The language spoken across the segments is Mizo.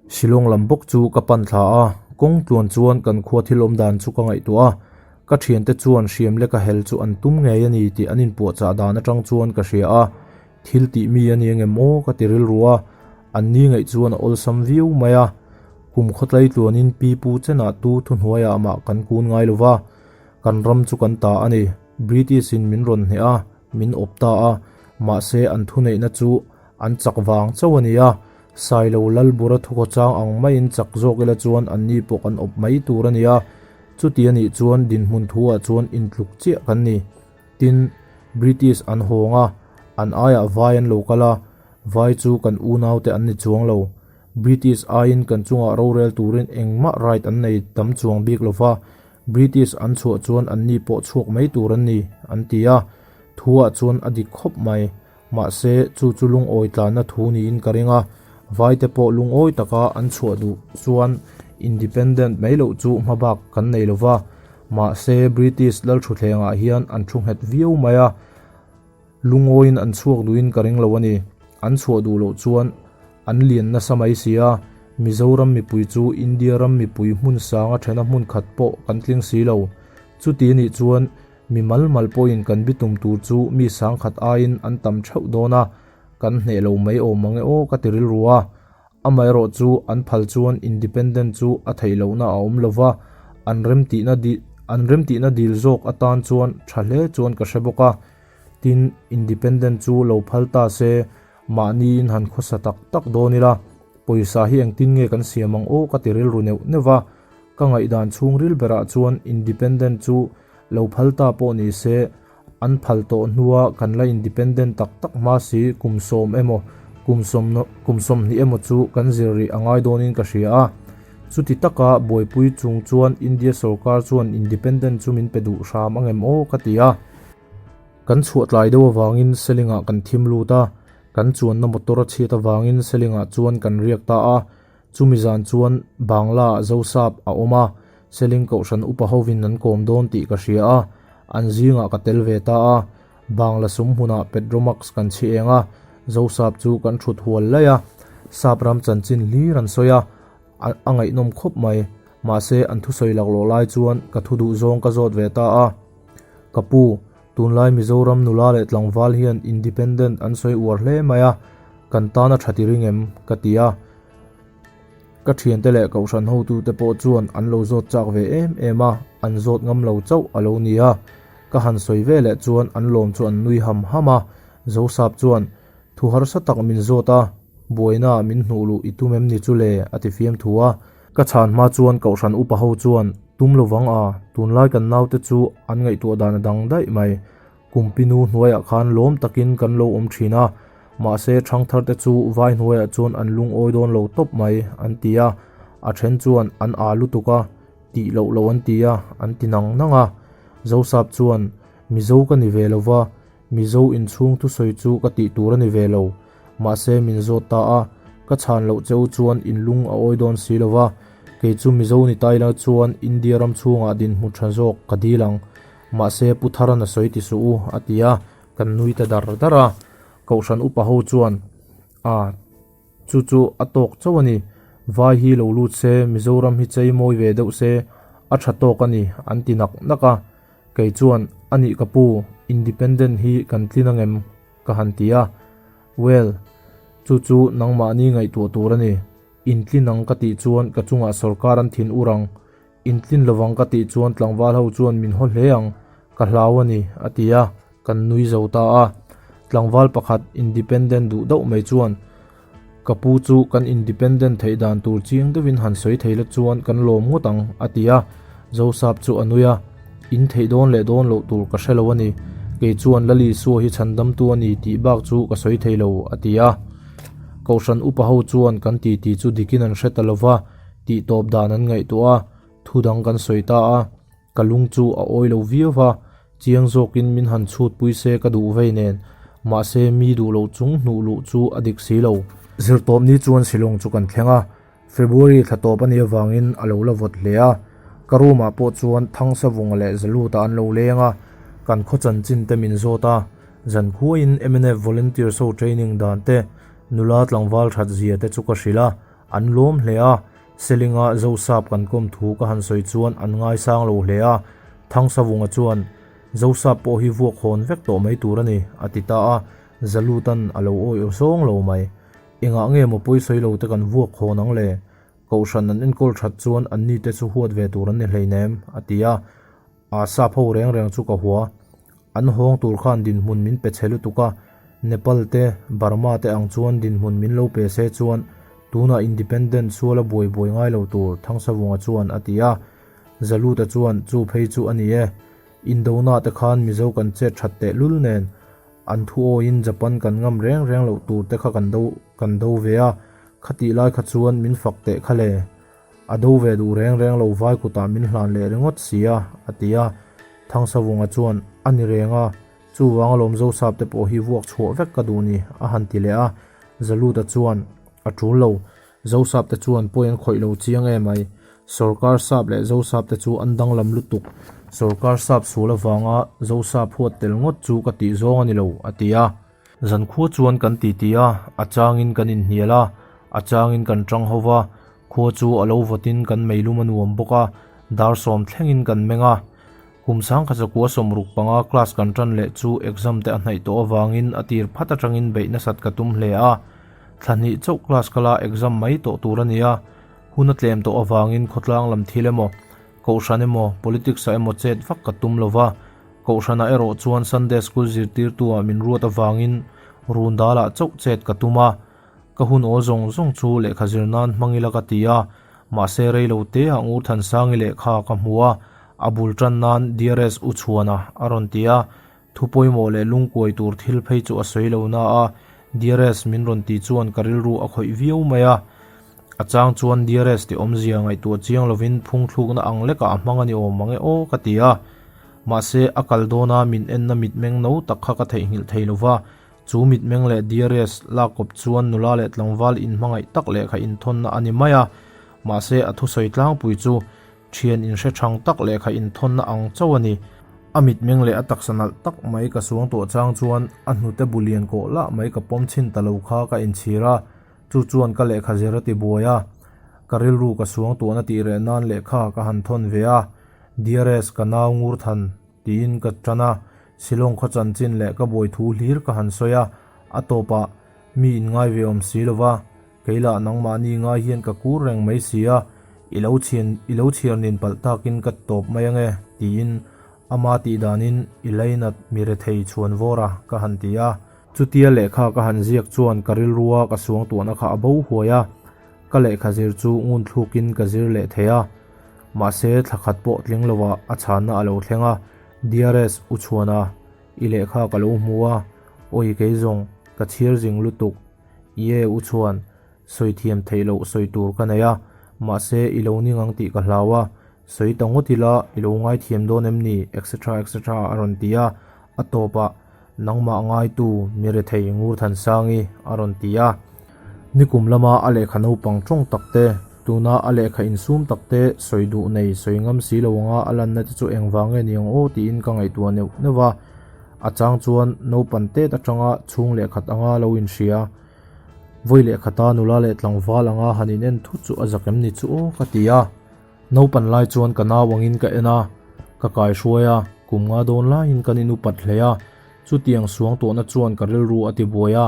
Shillong lam bawk chu ka pan thla a, kawng tluan chuan kan khua thil awm dan chu ka ngaihtuah a, ka thiante chuan hriam leka hel chu an tum ngei a ni tih an inpuahchah dan atang chuan ka hria a, thil tih mi a ni engem aw ka ti rilru a, an ni ngaih chuan a awlsam viau mai a, kum khawtlai tluanin pi pu chenah tu thuhnuaiah mah kan kun ngai lo va, kan ram chu kan ta a ni, British in min rawn hneh a, min awp ta a, mahse an thuneihna chu an chak vang chauh a ni a, Sailo Lalbura thukhawchang ang maiin chak zawk ila chuan anni pawh kan awp mai tur a ni a, chuti a nih chuan dinhmun thuah chuan intluk chiah kan ni. Tin, British an hawng a, an aiah vai an lo kal a, vai chu kan unaute an ni chuang lo. British aiin kan chungah rorel turin engmah right an nei tam chuang bik lo va, British an chhuah chuan anni pawh chhuak mai tur an ni, an ti a. Thuah chuan a dik khawp mai. Mahse, chu chu lungawi tlanna thu niin ka ring a, vaite pawh lungawi taka an chhuah duh chuan independent mai loh chu hmabak kan nei lo va. Mahse, British lalthuthlengah hian an thu nghet viau mai a, lungawiin an chhuak duhin ka ring lo a ni. An chhuah duh loh chuan an lian nasa mai si a, Mizoram mipui chu India ram mipui hmun sanga thena hmun khat pawh kan tling si lo. Chuti anih chuan Mi mal mal pawhin kan bitum tur chu mi sangkhat aiin an tam theuh dawn a, kan hneh lo mai awm ang e aw ka ti rilru a. Amaherawh chu an phal chuan independent chu a theih lohna a awm lova, an remtihna an remtihna dil zawk atan chuan tha hle chuan ka hre bawk a. Tin, independent chu lo phal ta se, mahniin han khawsa tak tak dawn ila, pawisa hi engtin nge kan siam ang aw ka ti rilru neuh neuh va. Ka ngaihdan chhungril berah chuan independent chu lo phal ta pawh ni se, an phal tawh hnua kan la independent tak tak hma si kum sawm emaw, kum sawm kum sawmhnih emaw chu kan zir rih a ngai dawnin ka hria a. Chuti taka buaipui chung chuan India sorkar chuan independent chu min pe duh hram angem aw ka ti a. Kan chhuah tlai deuh avangin Selingah kan thim lut a, kan chuanna motor a chhiat avangin Selingah chuan kan riak ta a. Chumi zan chuan Bangla ah Zosap a awm a, Seling Kohhran upa hovin an kawm dawn tih ka hria a, an zingah ka tel ve ta a. Bangla sum hmunah Petromax kan chhi eng a, Zosap chu kan thut hual laih a, Sap ram chanchin hlir an sawi a, a ngaihnawm khawp mai. Mahse an thusawi laklawh lai chuan ka thu duh zawng ka zawt ve ta a. Ka pu, tunlai Mizoram nula leh tlangval hian independent an sawi uar hle mai a, kan tan a tha ti ring em? ka ti a. Ka thiante leh kohhran hotute pawh chuan an lo zawt chak ve em em a, an zawt ngam lo chauh a lo ni a. Ka han sawi ve leh chuan an lawm chu an nui ham ham a, Zosap chuan, Thu harsa tak min zawt a, buaina min hnuh luh i tum em ni chu le? a ti fiam thu a. Ka chhan hma chuan kohhran upa ho chuan, Tum lo vang a, tunlai kan naute chu an ngaihtuah dan a dang daih mai. Kumpinu hnuaiah khan lawm takin kan lo awm thin a, mahse thangthar te chu vai hnuaiah chuan an lungawi dawn lo tawp mai, an ti a. A then chuan an aa lutuk a, tih loh loh an ti a, an ti nang nang a. Zosap chuan, Mizo ka ni ve lo va, Mizo inchhung thusawi chu ka tih tur a ni ve lo. Mahse min zawt ta a, ka chhan loh cheu chuan in lung a awi dawn si lo va, kei chu Mizo ni ta ila chuan India ram chhungah dinhmu tha zawk ka dil ang. Mahse Pu Tharan a sawi ti suh u, a ti a, kan nui ta dar dar a. Kohhran upa ho chuan, A, chu chu a tawk chauh a ni. Vai hi lo lut se, Mizoram hi chei mawi ve deuh se, a tha tawk a ni, an ti nak nak a. Kei chuan, A nih ka pu, independent hi kan tlin angem? ka han ti a. Well, chu chu nangmahni ngaihtuah tur a ni. Intlin ang ka tih chuan ka chungah sorkar an thin ur ang. Intlin lovang ka tih chuan tlangval ho chuan min haw hle ang, ka hlau a ni, a ti a, kan nui zo ta a. Tlangval pakhat independent duh deuh mai chuan, Ka pu chu kan independent theih dan tur chiang deuhin han sawi thei la chuan kan lawm ngawt ang, a ti a. Zosap chu a nui a, In theih dawn leh dawn loh tur ka hre lo a ni. Kei chuan Lali Sua hi chhandamtu a ni tih bak chu ka sawi thei lo, a ti a. Kohhran upa ho chuan kan titi chu dikin an hre ta lo va, tih tawp dan an ngaihtuah a, thu dang kan sawi ta a. Ka lung chu a awi lo viau va, chiang zawkin min han chhut pui se ka duh vei nen, mahse mi duh loh chung hnuh luh chu a dik si lo. Zirtawp ni chuan Shillong chu kan thleng a, February thla tawp a nih avangin a lo la vawt hle a, ka room ah pawh chuan Thangsavunga leh Zaluta an lo leng a, kan khaw chanchin te min zawt a, zankhuaiin mnf volunteers ho training dan te, nula tlangval that zia te chu ka hrilh a. An lawm hle a, Selinga Zosap kan kawm thu ka han sawi chuan an ngaisang lo hle a, Thangsavunga chuan, Zosap pawh hi vuak hawn vek tawh mai tur a ni, a ti ta a, Zalutan a lo awih aw zawng lo mai. Engah nge maw pawi sawi lo te kan vuak hawn ang le? Kohhran an enkawl that chuan anni te chu huat ve tur an ni hleinem, a ti a. Aa sap ho reng reng chu ka hua. An hawng tur khan dinhmun min pe chhe lutuk a, Nepal te, Burma te ang chuan dinhmun min lo pe se chuan tunah independent sual a buai buai ngai lo tur, Thangsavunga chuan a ti a. Zaluta chuan chu phei chu a ni e. Indona te khan Mizo kan chet that teh lul nen an thu awiin Japan kan ngam reng reng loh tur te kha kan do kan do ve a, khatih lai kha chuan min fak teh kha le. A do ve duh reng reng lo vai kutah min hlan leh ringawt si a, a ti a. Thangsavunga chuan, A ni reng a, chuvang alawm Zosap te pawh hi vuak chhuah vek ka duh ni, a han ti leh a. Zaluta chuan, A tul lo, Zosap te chuan pawi an khawih lo chiang em ai. Sawrkar sap leh Zosap te chu an danglam lutuk. Sawrkar sap sual avanga Zosap huat tel ngawt chu ka tih zawng a ni lo, a ti a. Zankhua chuan kan titi a, a changin kan inhnial a, a changin kan tang ho va, khua chu a lo vawtin kan meilum a nuam bawk a, dar sawm thlengin kan meng a. Kum sangkhat zakua sawmruk panga class kan tan leh chu exam te a hnaih tawh avangin a tir phat atangin beih nasat ka tum hle a. Thla hnih chauh class kala exam mai tawh tur a ni a, hun a tlem tawh avangin khawtlang lam thil emaw, kohhran emaw, politics ah emaw chet vak ka tum lova. Kohhranah erawh chuan Sunday School zirtirtu-ah min ruat avangin run dalah chauh chet ka tum a, ka hun awl zawng zawng chu lehkha zir nan hmang ila ka ti a, mahse rei lo teah Ngurthansangi lehkha ka hmu a, a bul tan nan DRS u chhuana a rawn ti a, thu pawimawh leh lungkuai tur thil phei chu a sawi lo na a, DRS min rawn ti chuan ka rilru a khawih viau mai a, a chang chuan DRS ti awmzia ngaihtuah chiang lovin phungthlukna ang lekah a hmang a ni awm ang e aw ka ti a. Mahse, a kal dawna min enna mitmeng no tak kha ka theihnghilh thei lo va, chu mitmeng leh DRS lak kawp chuan nula leh tlangval inhmangaih tak lehkha inthawnna a ni mai a. Mahse, a thusawi tlangpui chu thian inhre thang tak lehkha inthawnna ang chauh a ni. A mitmeng leh a taksa nalh tak mai ka suang tawh chang chuan a hnute bu lian kawh lah mai ka pawm chhin ta lo kha ka inchhir a, chu chuan ka lehkha zir a ti buai a. Ka rilru ka suang tuahna tih reh nan lehkha ka han thawn ve a. DRS ka nau ngur than tiin ka tan a, Shillong khaw chanchin leh ka buai thu hlir ka han sawi a, a tawpah mi in ngai ve awm si lova, kei lah nangmahni ngai hian ka kur reng mai si a, i lo chhian i lo chhiar nin palh takin ka tawp mai ange tiin ama tih danin i lainat mi rethei chhuan vawr a ka han ti a. Chutia lehkha ka han ziak chuan ka rilrua ka suangtuahna kha a bo huai a, ka lehkha zir chu ngun thlukin ka zir leh thei a. Mahse, thla khat pawh tling lovah a chhanna a lo thleng a, DRS u chhuana, i lehkha ka lo hmu a, awi kei zawng, ka chhir zing lutuk, ie u chhuan, sawi thiam theih loh sawi tur ka nei a, mahse i lo ning ang tih ka hlau a, sawi ta ngawt ila i lo ngaithiam dawn em ni etc etc a rawn ti a, a tawpah Nangmah ngaitu mi rethei Ngurthansangi a rawn ti a. Nikum lama a lehkha naupang tawng tak te, tuna a lehkha insum tak te sawi duh nei sawi ngam si lo anga a lanna te chu engvang nge ni ang aw tiin ka ngaihtuah neuh neuh va. A chang chuan naupan tet atanga chhung lehkhat anga lo inhria. Vawi lehkhata nula leh tlangval anga han inen thut chu a zak em ni chu aw ka ti a. Naupan lai chuan ka nau angin ka en a, ka kai hruai a, kum nga dawn laiin kan inupat hle a, chutiang suang tawhna chuan ka rilru a ti buai a,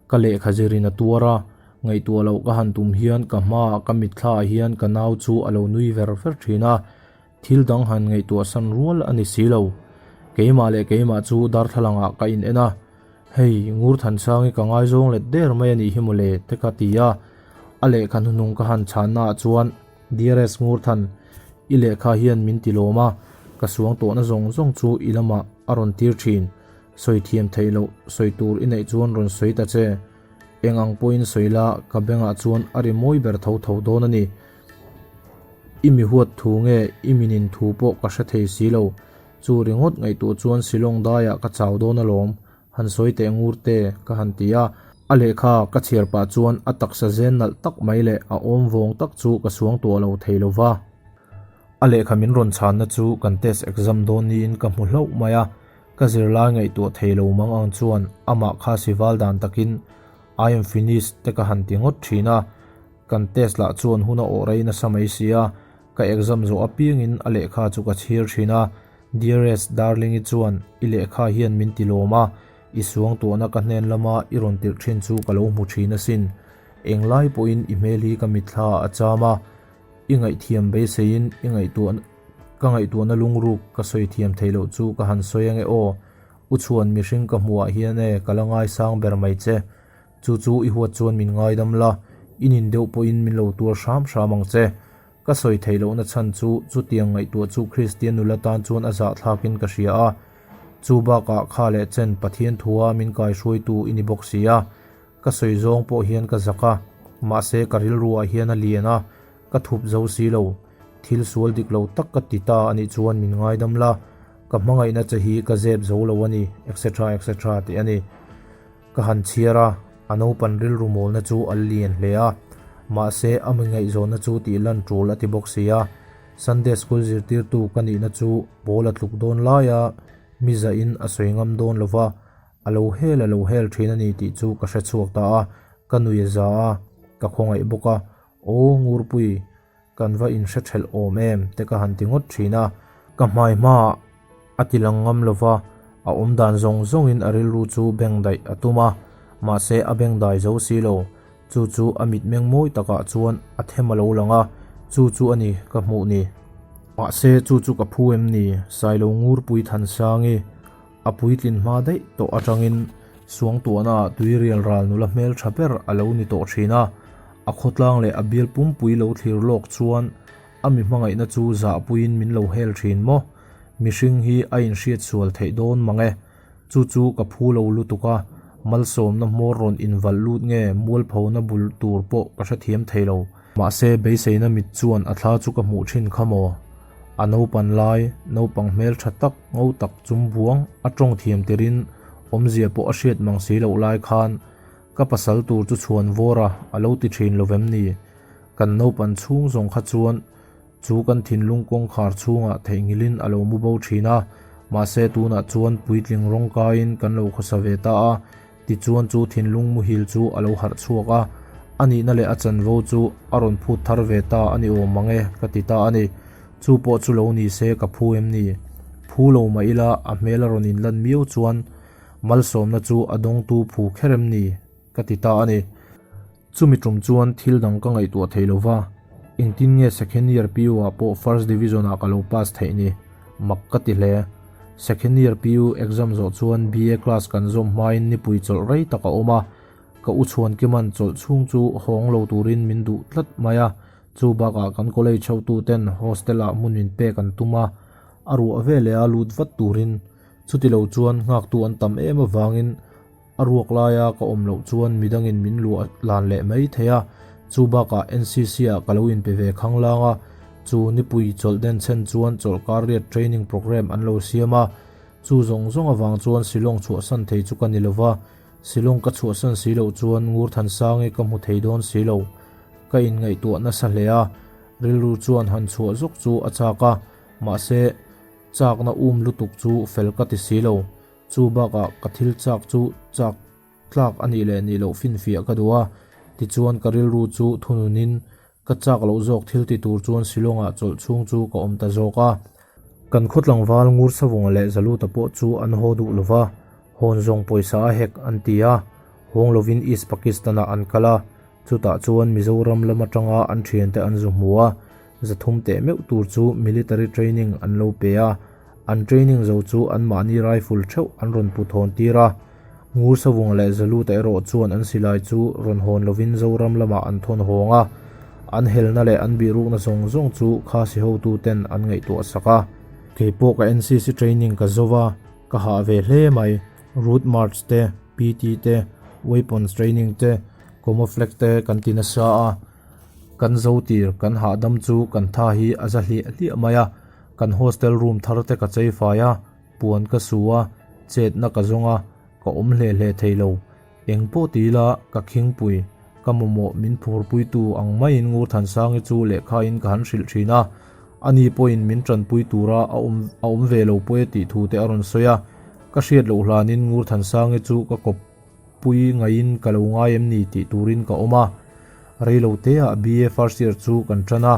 ka lehkha zirin a tuar a, ngaihtuah loh ka han tum hian ka hmaah ka mitthla ah hian ka nau chu a lo nui ver ver thin a, thil dang han ngaihtuah san rual a ni si lo. Keimah leh keimah chu darthlalang ah ka in en a, hei Ngurthansangi ka ngaizawng let der mai a nih hi mawle te ka ti a, a lehkha hnuhnung ka han chhanna ah chuan DRS Ngurthan, i lehkha hian min ti lawm a, ka suang tawhna zawng zawng chu i lamah a rawn tir thin. Sawi thiam theih loh, sawi tur i neih chuan rawn sawi ta che. Eng ang pawhin sawi la, ka bengah chuan a ri mawi ber tho tho dawn a ni. I mi huat thu nge i minin thu pawh ka hre thei si lo. Chu ringawt ngaihtuah chuan Shillong daiah ka chau dawn alawm. Han sawi teh ngur te ka han ti a, a lehkha ka chhiar pah chuan a taksa zen nalh tak mai leh a awm vawng tak chu ka suang tuah lo thei lo va. A lehkha min rawn chhanna chu kan test exam dawn niin ka hmu hlauh mai a, ka zirlai ngaihtuah thei lo mang ang chuan amah kha sival dan takin I am finished te ka han ti ngawt thin a. Kan test lah chuan hun a awh rei nasa mai si a, ka exam zawh apiangin a lehkha chu ka chhir thin a. Dearest Darling-i chuan i lehkha hian min ti lawm a, i suangtuahna ka hnen lama i rawn tirh thin chu ka lo hmu thin asin. Englai pawhin i hmel hi ka mitthla ah a cham a, i ngaihthiam beiseiin i ngaihtuah ka ngaihtuahna lungruk ka sawi thiam theih loh chu ka han sawi ange aw. U chhuan mihring ka hmuh ah hian e ka la ngaisang ber mai che. Chu chu i huat chuan min ngaidam la, i nin deuh pawhin min lo tuar hram hram ang che. Ka sawi theih lohna chhan chu chutiang ngaihtuah chu Kristian nula tan chuan a zahthlakin ka hria a. Chu bakah kha leh chen Pathian thua min kaihruaitu i ni bawk si a. Ka sawi zawng pawh hian ka zak a, mahse ka rilruah hian a lian a, ka thup zo si lo. Thil sual dik lo tak ka ti ta anih chuan min ngaidam la, ka hmangaihna che hi ka zep zo lo a ni, etc etc tih a ni. Ka han chhiar a, a naupan rilru mawlna chu a lian hle a, mahse a mi ngaihzawnna chu tih lan tul a ti bawk si a. Sunday School zirtirtu ka nihna chu pawl a tluk dawn laia mi zahin a sawi ngam dawn lo va, a lo hel a lo hel thin a ni tih chu ka hre chhuak ta a, ka nui a za a, ka khawngaih bawk a, Aw Ngurpui, kan va inhre thelh awm em te ka han ti ngawt thin a, ka hmai hmaah a ti lang ngam lo va, a awm dan zawng zawngin a rilru chu beng daih a tum a, mahse a beng dai zo si lo, chu chu a mitmeng mawi takah chuan a them a lo lang a, chu chu a ni ka hmuh ni. Mahse chu chu ka phu em ni, Sailo Ngurpui Thansangi a puitlin hma daih tawh atangin Suangtuahna ah tuirial ral nula hmel tha ber a lo ni tawh thin a, a khawtlang leh a bial pumpui lo thlir lawk chuan a mi hmangaihna chu zahpuiin min lo hel thin maw? Mihring hi a inhriat sual theih dawn mang e. Chu chu ka phu lo lutuk a, malsawmna hmawr rawn invalh lut nge mualphona bul tur pawh ka hrethiam thei lo. Mahse beiseina mit chuan a thla chu ka hmuh thin kha maw? A naupan lai, naupang hmel tha tak, ngo tak chum buang a tawng thiam tirin awmzia pawh a hriat mang si loh lai khan ka pasal tur chu chhuan vawr a, a lo ti thin lo vem ni? Kan naupan chhung zawng kha chuan chu kan thinlung kawngkhar chhungah theihnghilhin a lo mu bo thin a, mahse tunah chuan puitling rawng kaiin kan lo khawsa ve ta a, Tichuan chu thinlung muhil chu a lo harh chhuak a, a nihna leh a chanvo chu a rawn phut thar ve ta a ni awm mang e, ka ti ta a ni. Chu pawh chu lo ni se ka phu em ni? Phu lo mah ila a hmel a rawn inlan miau chuan malsawmna chu a dawngtu phu kher em ni? ka ti ta a ni. Chumi tum chuan thil dang ka ngaihtuah thei lo va, engtin nge second year PU ah pawh first division ah ka lo pass theih ni? Mak ka ti hle. Second year PU exam zawh chuan BA class kan zawm hmain nipui chawlh rei tak a awm a, ka u Chhuankiman chawlh chhung chu hawng lo turin min duh tlat mai a, chu bakah kan college hotu ten hostel ah hmun min pek an tum a, a ruah veleh a lut vat turin chuti lo chuan nghaktu an tam em avangin A ruak laia ka awm loh chuan midangin min luah lan leh mai thei a, chu bakah NCC ah ka lo inpe ve khanglang a, chu nipui chawlh den chhen chuan chawlhkar riat training programme an lo siam a, chu zawng zawng avang chuan Shillong chhuahsan thei chu ka ni lova, Shillong ka chhuahsan si loh chuan Ngurthansangi ka hmu thei dawn si lo. Ka inngaihtuah nasa hle a, rilru chuan han chhuah zawk chu a chak a, mahse chakna um lutuk chu fel ka ti si lo. Chu bakah ka thil chak chu chak tlak a nih leh nih loh finfiah ka duh a, tichuan ka rilru chu thununin ka chak loh zawk thil ti tur chuan Shillong-ah chawlh chhung chu ka awm ta zawk a. Kan khaw tlangval Ngursavunga leh Zaluta pawh chu an haw duh lo va, hawn zawng pawisa a hek an ti a, hawng lovin East Pakistan-ah an kal a, chutah chuan Mizoram lam atanga an thiante an zu hmu a, 300 teh meuh tur chu military training an lo pe a, An training zo chu anmahni rifle theuh an rawn put hawn tir a, Ngursavunga leh Zaluta erawh chuan an silai chu rawn hawn lovin Zoram lamah an thawn hawng a, an helna leh an bihrukna zawng zawng chu Khasi hotuten an ngaihtuah sak a. Keipawh ka NCC training ka zo va, ka hah ve hle mai, route march te, PT te, weapons training te, camouflage te kan ti nasa a, kan zo tir kan hahdam chu kan tha hi a za hliah hliah mai a. Kan hostel room thar te ka chei fai a, puan ka su a, chetna ka zawng a, ka awm hle hle thei lo. Eng pawh ti ila ka khingpui, ka mamawh min phurpuitu ang maiin Ngurthansangi chu lehkha in ka han hrilh thin a, ani pawhin min tanpui tura a awm a awm ve lo pawh e tih thu te a rawn sawi a, ka hriat loh hlanin Ngurthansangi chu ka kawp pui ngaiin ka lo ngai em ni tih turin ka awm a. Reilo teah BA first year chu kan tan a,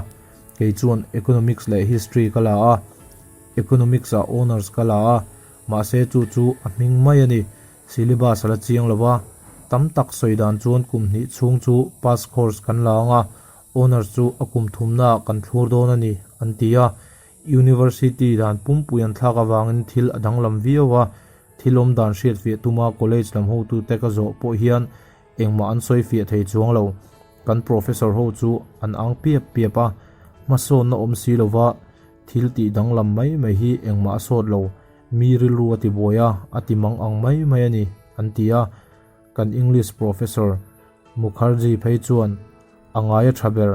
kei chuan Economics leh History ka la a, Economics ah Honours ka la a, mahse chu chu a hming mai a ni. Syllabus a la chiang lo a, tam tak sawi dan chuan kum hnih chhung chu pass course kan la ang a, Honours chu a kum thumnaah kan thlur dawn a ni, an ti a. University dan pumpui an thlak avangin thil a danglam viau a, thil awm dan hriatfiah tuma college lam hotute ka zawh pawh hian engmah an sawi fiah thei chuang lo. Kan professor ho chu an ang piap piap a, hmasawnna awm si lova thil tih danglam mai mai hi engmah a sawt lo, mi rilru a ti buai a, a ti mang ang mai mai a ni, an ti a. Kan English professor Mukherjee phei chuan a ngai a tha ber,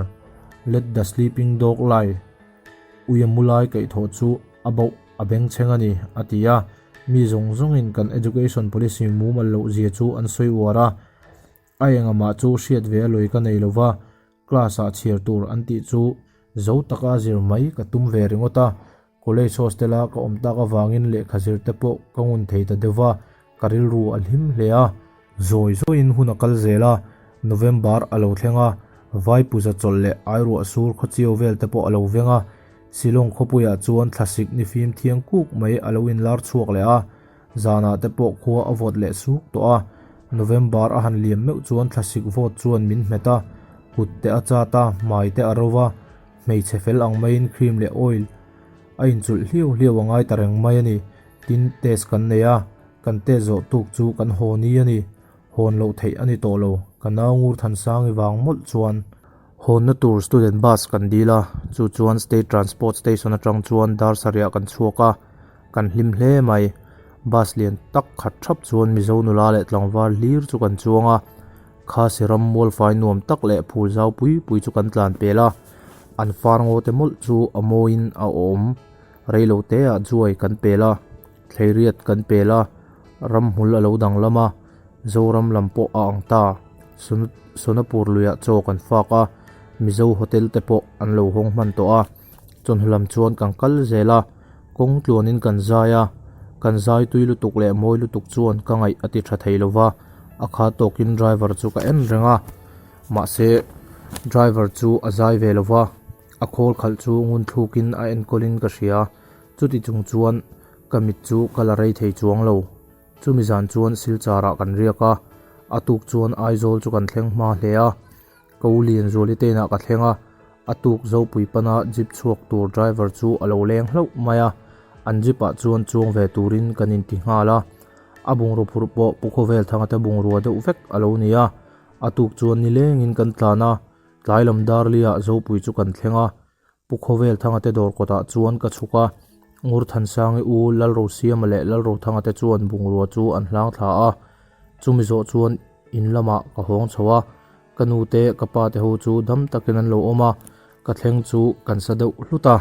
Let the sleeping dog lie. Ui a mu lai kaihthawh chu a bauh a bengchheng a ni, a ti a. Mi zawng zawngin kan education policy mumal loh zia chu an sawi uar a. A engamah chu hriat ve a lawi ka nei lo va, class ah chhiar tur an tih chu zo taka zir mai ka tum ve ringawt a. College hostel a ka awm tak avangin lehkha zir te pawh ka ngun thei ta deuh va, ka rilru a hlim hle a. Zawi zawiin hun a kal zel a, November a lo thleng a, Vai puza chawlh leh Airuah sur khawchiau vel te pawh a lo veng a, Shillong khawpuiah chuan thlasik ni fim thiang kuk mai a lo inlar chhuak leh a, zanah te pawh khua a vawt leh suk tawh a, November a han liam meuh chuan thlasik vawt chuan min hmet a, kut te a chat a, hmai te a ro va, hmeichhe fel ang maiin cream leh oil a inchulh hliau hliau a ngai ta reng mai a ni. Tin, test kan nei a, kan test zawh tuk chu kan haw ni a ni. Hawn loh theih a ni tawh lo, ka nau ngur Thansangi vang mawlh chuan. Hawnna tur student bus kan dil a, chu chuan state transport station atang chuan dar sarihah kan chhuak a, kan hlim hle mai. Bus lian tak khat thap chuan Mizo nula leh tlangval hlir chu kan chuang a, Khasi ram mualfai nuam tak leh phul zau pui pui chu kan tlan pel a, an far ngaw te mawlh chu a mawiin a awm. Reilo teah juai kan pel a, thleiriat kan pel a, ramhmul a lo danglam a, Zoram lam pawh a ang ta. Sonapur luiah chaw kan fak a, Mizo hotel te pawh an lo hawng hman tawh a, chawhnu lam chuan kan kal zel a, kawng tluanin kan zai a, kan zai tui lutuk leh mawi lutuk chuan ka ngaih a ti tha thei lo va, a kha tawkin driver chu ka en reng a, mahse driver chu a zai ve lo va. A khawl khalh chu ngun thlukin a enkawlin ka hria, chuti chung chuan ka mit chu ka la rei thei chuang lo. Chumi zan chuan Silchar-ah kan riak a, a tuk chuan Aizawl chu kan thleng hma hle a. Ka u Lianzuali te inah ka thleng a, a tuk Zopui pana jeep chhuak tur driver chu a lo leng hlauh mai a, an jeep-ah chuan chuang ve turin kan inti nghal a. A bungraw phurh pawh Pu Khawvelthanga te bungrua deuh vek a lo ni a, a tuk chuan nilengin kan tlan a, Tlai lam Darliah Zopui chu kan thleng a, Pu Khawvel Thanga te dawr kawtah chuan ka chhuk a, Ngurthansangi u Lalrosiama leh Lalrothanga te chuan bungrua chu an hlang thla a, chumi zawh chuan in lamah ka hawng chho a, ka nu te ka pa te ho chu dam takin an lo awm a, ka thleng chu kan sa deuh hlut a.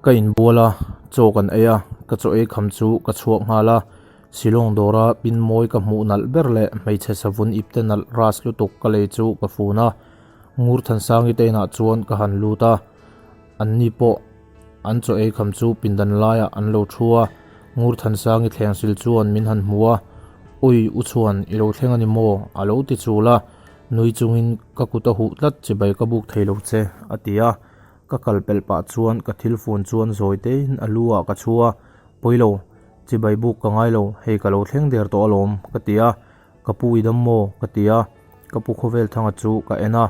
Ka inbual a, chaw kan ei a, ka chaw ei kham chu ka chhuak nghal a, Shillong dawra pin mawi ka hmuh nalh ber leh hmeichhe savun ipte nalh ras lutuk ka lei chu ka fun a, Ngurthansangi te inah chuan ka han lut a, anni pawh an chaw ei kham chu pindan laiah an lo thu a, Ngurthansangi thleng sil chuan min han hmu a, Ui u chhuan i lo thleng a ni maw? a lo ti chul a, nui chungin ka kut a huh tlat chibai ka buk thei lo che a ti a, ka kal pelh pah chuan ka thil fun chuan zawi tein a lu ah ka chhu a, Pawilo, chibai buk ka ngai lo, hei ka lo thleng der tawh alawm, ka ti a. Ka pu i dam maw? ka ti a. Ka pu khawvel thanga chu ka en a.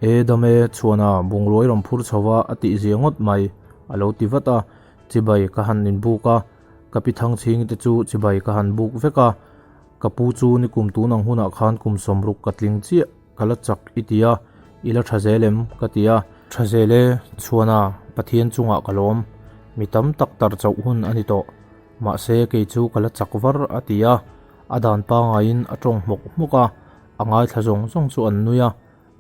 E dam e, chhuana bungrua i rawn phur chho va a tih zia ngawt mai, a lo ti vat a. Chibai ka han inbuk a, ka pi thang chhing te chu chibai ka han buk vek a. Ka pu chu nikum tun ang hunah khan kum sawmruk ka tling chiah. Ka la chak i ti a, i la tha zel em? ka ti a. Tha zel e, Chhuana, Pathian chungah ka lawm. Mi tam tak tar chauh hun a ni tawh. Mahse, kei chu ka la chak var a ti a. A dan pangaiin a tawng hmawk hmawk a, a ngaithla zawng zawng chu an nui a.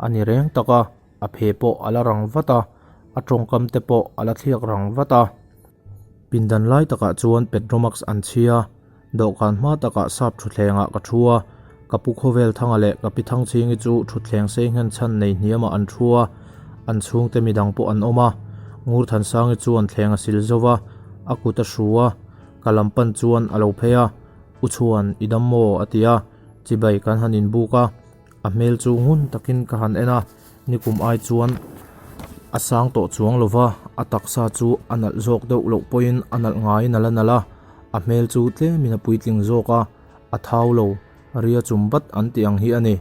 A ni reng tak a, a phe pawh a la rang vat a, a tawngkam te pawh a la thliak rang vat a. Pindan lai takah chuan Petromax an chhi a, dawhkan hma takah sap thutthlengah ka thu a, ka pu Khawvel Thanga leh ka pi Thangchhingi chu thutthleng sei nghen chhan nei hniamah an thu a, an chhungte midang pawh an awm a, Ngurthansangi chuan thleng a sil zo va, a kut a hru a, ka lam pan chuan a lo phei a, U Chhuan, i dam maw? a ti a, chibai kan han inbuk a, a hmel chu ngun takin ka han en a. Nikum ai chuan a sang tawh chuang lo va, a taksa chu a nalh zawk deuh loh pawhin a nalh ngaiin a la nalh a, a hmel chu tlemin a puitling zawk a, a thau lo, ria chum bat an tih ang hi a ni.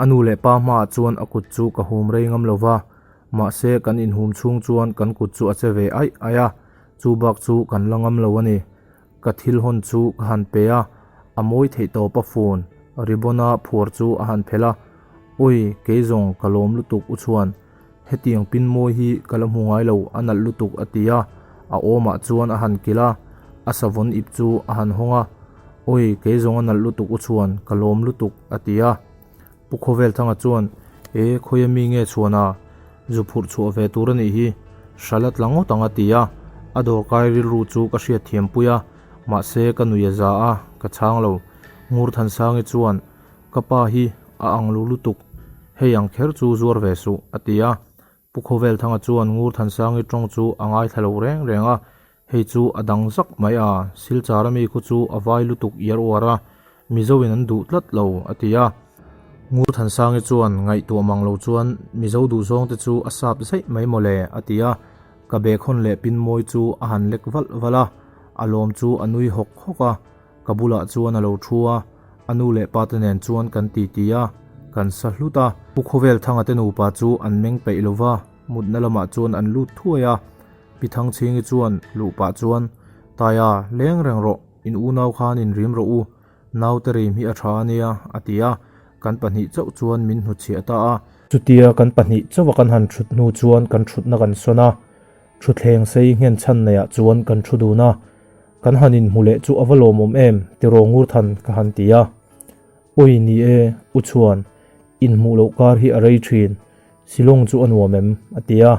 A nu leh pa hmaah chuan a kut chu ka hum rei ngam lo va, mahse kan inhum chhung chuan kan kut chu a che ve aih aih a, chu bak chu kan la ngam lo a ni. Ka thil hawn chu ka han pe a, a mawi theih tawp a phone ribbon a phuar chu a han phelh a, Awi, kei zawng ka lawm lutuk u chuan hetiang pin mawi hi ka la hmu ngai lo a nalh lutuk a ti a, a awmah chuan a han kilh a, a savawn ip chu a han hawng a, Awi, kei zawng a nalh lutuk u chuan ka lawm lutuk a ti a. Pu Khawvelthanga chuan, E, khawia mi nge chhuan a? Zu phurh chhuah ve tur a nih hi, hral a tla ngawt ang a ti a. A dawrkai rilru chu ka hriat thiam pui a, mahse ka nui a za a, ka chhang lo. Ngurthansangi chuan, Ka pa hi a ang lu lutuk, hei ang kher chu zuar ve suh, a ti a. Pu Khawvelthanga chuan Ngurthansangi tawng chu a ngaithla lo reng reng a, hei chu a dang zak mai a, Silchar ami khu chu a vai lutuk iar uar a, Mizo in an duh tlat lo, a ti a. Ngurthansangi chuan ngaihtuah mang lo chuan Mizo duhzawng te chu a sap zaih mai mawle, a ti a. Ka bekhawn leh pinmawi chu a han lek valh valh a, a lawm chu a nui hawk hawk a. Ka bulah chuan a lo thu a, a nu leh pa te nen chuan kan titi a, kan sa hlut a. Pu Khawvelthanga te nupa chu an meng peih lo va, mutna lamah chuan an lut thuai a. Pi Thangchhingi chuan luh pah chuan, Taia, leng reng rawh, in unau khan inrim rawh u, naute rim hi a tha a nia, a ti a, kan pahnih chauh chuan min hnutchhiah ta a. Chutia kan pahnih chauha kan han thut hnu chuan kan thutna kan sawn a, thutthleng sei nghen chhan neiah chuan kan thu dun a. Kan han inhmu leh chu a va lawmawm em tiraw Ngurthan ka han ti a. Awi ni e, U Chhuan, inhmuh loh kar hi a rei thin, Shillong chu a nuam em? a ti a.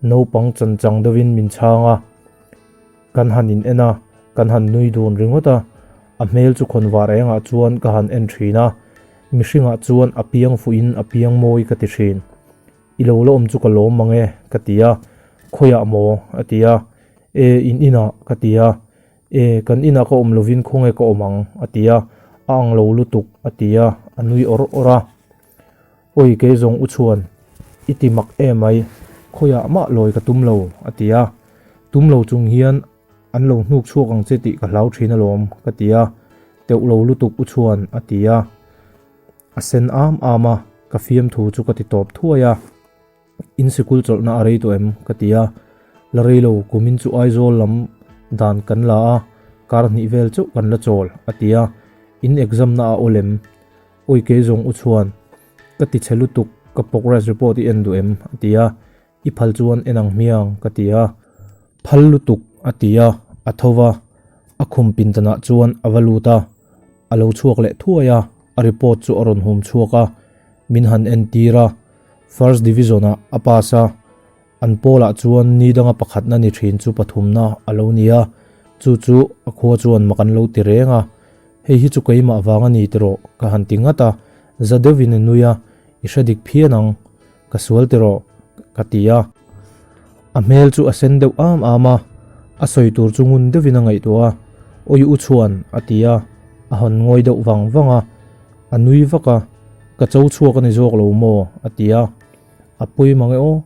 Naupang chan chang deuhin min chhang a. Kan han in en a, kan han nui dun ringawt a. A hmel chu khawnvar engah chuan ka han en thin a, mihringah chuan a piang fuhin a piang mawi ka ti thin. I lo la awm chu ka lawm mang e, ka ti a. Khawiah maw? a ti a. E, in inah, ka ti a. E, kan inah ka awm lovin khawnge ka awm ang, a ti a. A ang lo lutuk, a ti a, a nui awr awr a. Awi kei zawng u chhuan, i ti mak emai, khawiah mah lawi ka tum lo, a ti a. Tum lo chung hian an lo hnuk chhuak ang che tih ka hlau thin alawm, ka ti a. Teuh lo lutuk u chhuan, a ti a. A sen am am a, ka fiamthu chu ka ti tawp thuai a. In sikul chawlhna a rei tawh em? ka ti a. La rei lo, kumin chu Aizawl lam dan kan la a, kar hnih vel chauh kan la chawl, a ti a. In exam na a awl em? Awi kei zawng u chhuan, ka ti chhe lutuk, ka progress report i en duh em? a ti a. I phal chuan en ang hmiang, ka ti a. Phal lutuk, a ti a, a tho va. A khum pindanah chuan a va lut a, a lo chhuak leh thuai a, a report chu a rawn hum chhuak a, min han entir a. First Division ah a pass a, an pawlah chuan ni danga pakhatna ni thin chu pathumna a lo ni a, chu chu a khua chuan mak an lo ti reng a, hei hi chu keimah vang a ni tiraw ka han ti ngat a, za deuhin a nui a, i hre dik phian ang, ka sual tiraw ka ti a. A hmel chu a sen deuh am am a, a sawi tur chu ngun deuhin a ngaihtuah a, Awi u chhuan a ti a, a hawn ngawi deuh vang vang a. A nui vak a, Ka cho chhuak a ni zawk lo maw? a ti a. A pawi mang e aw,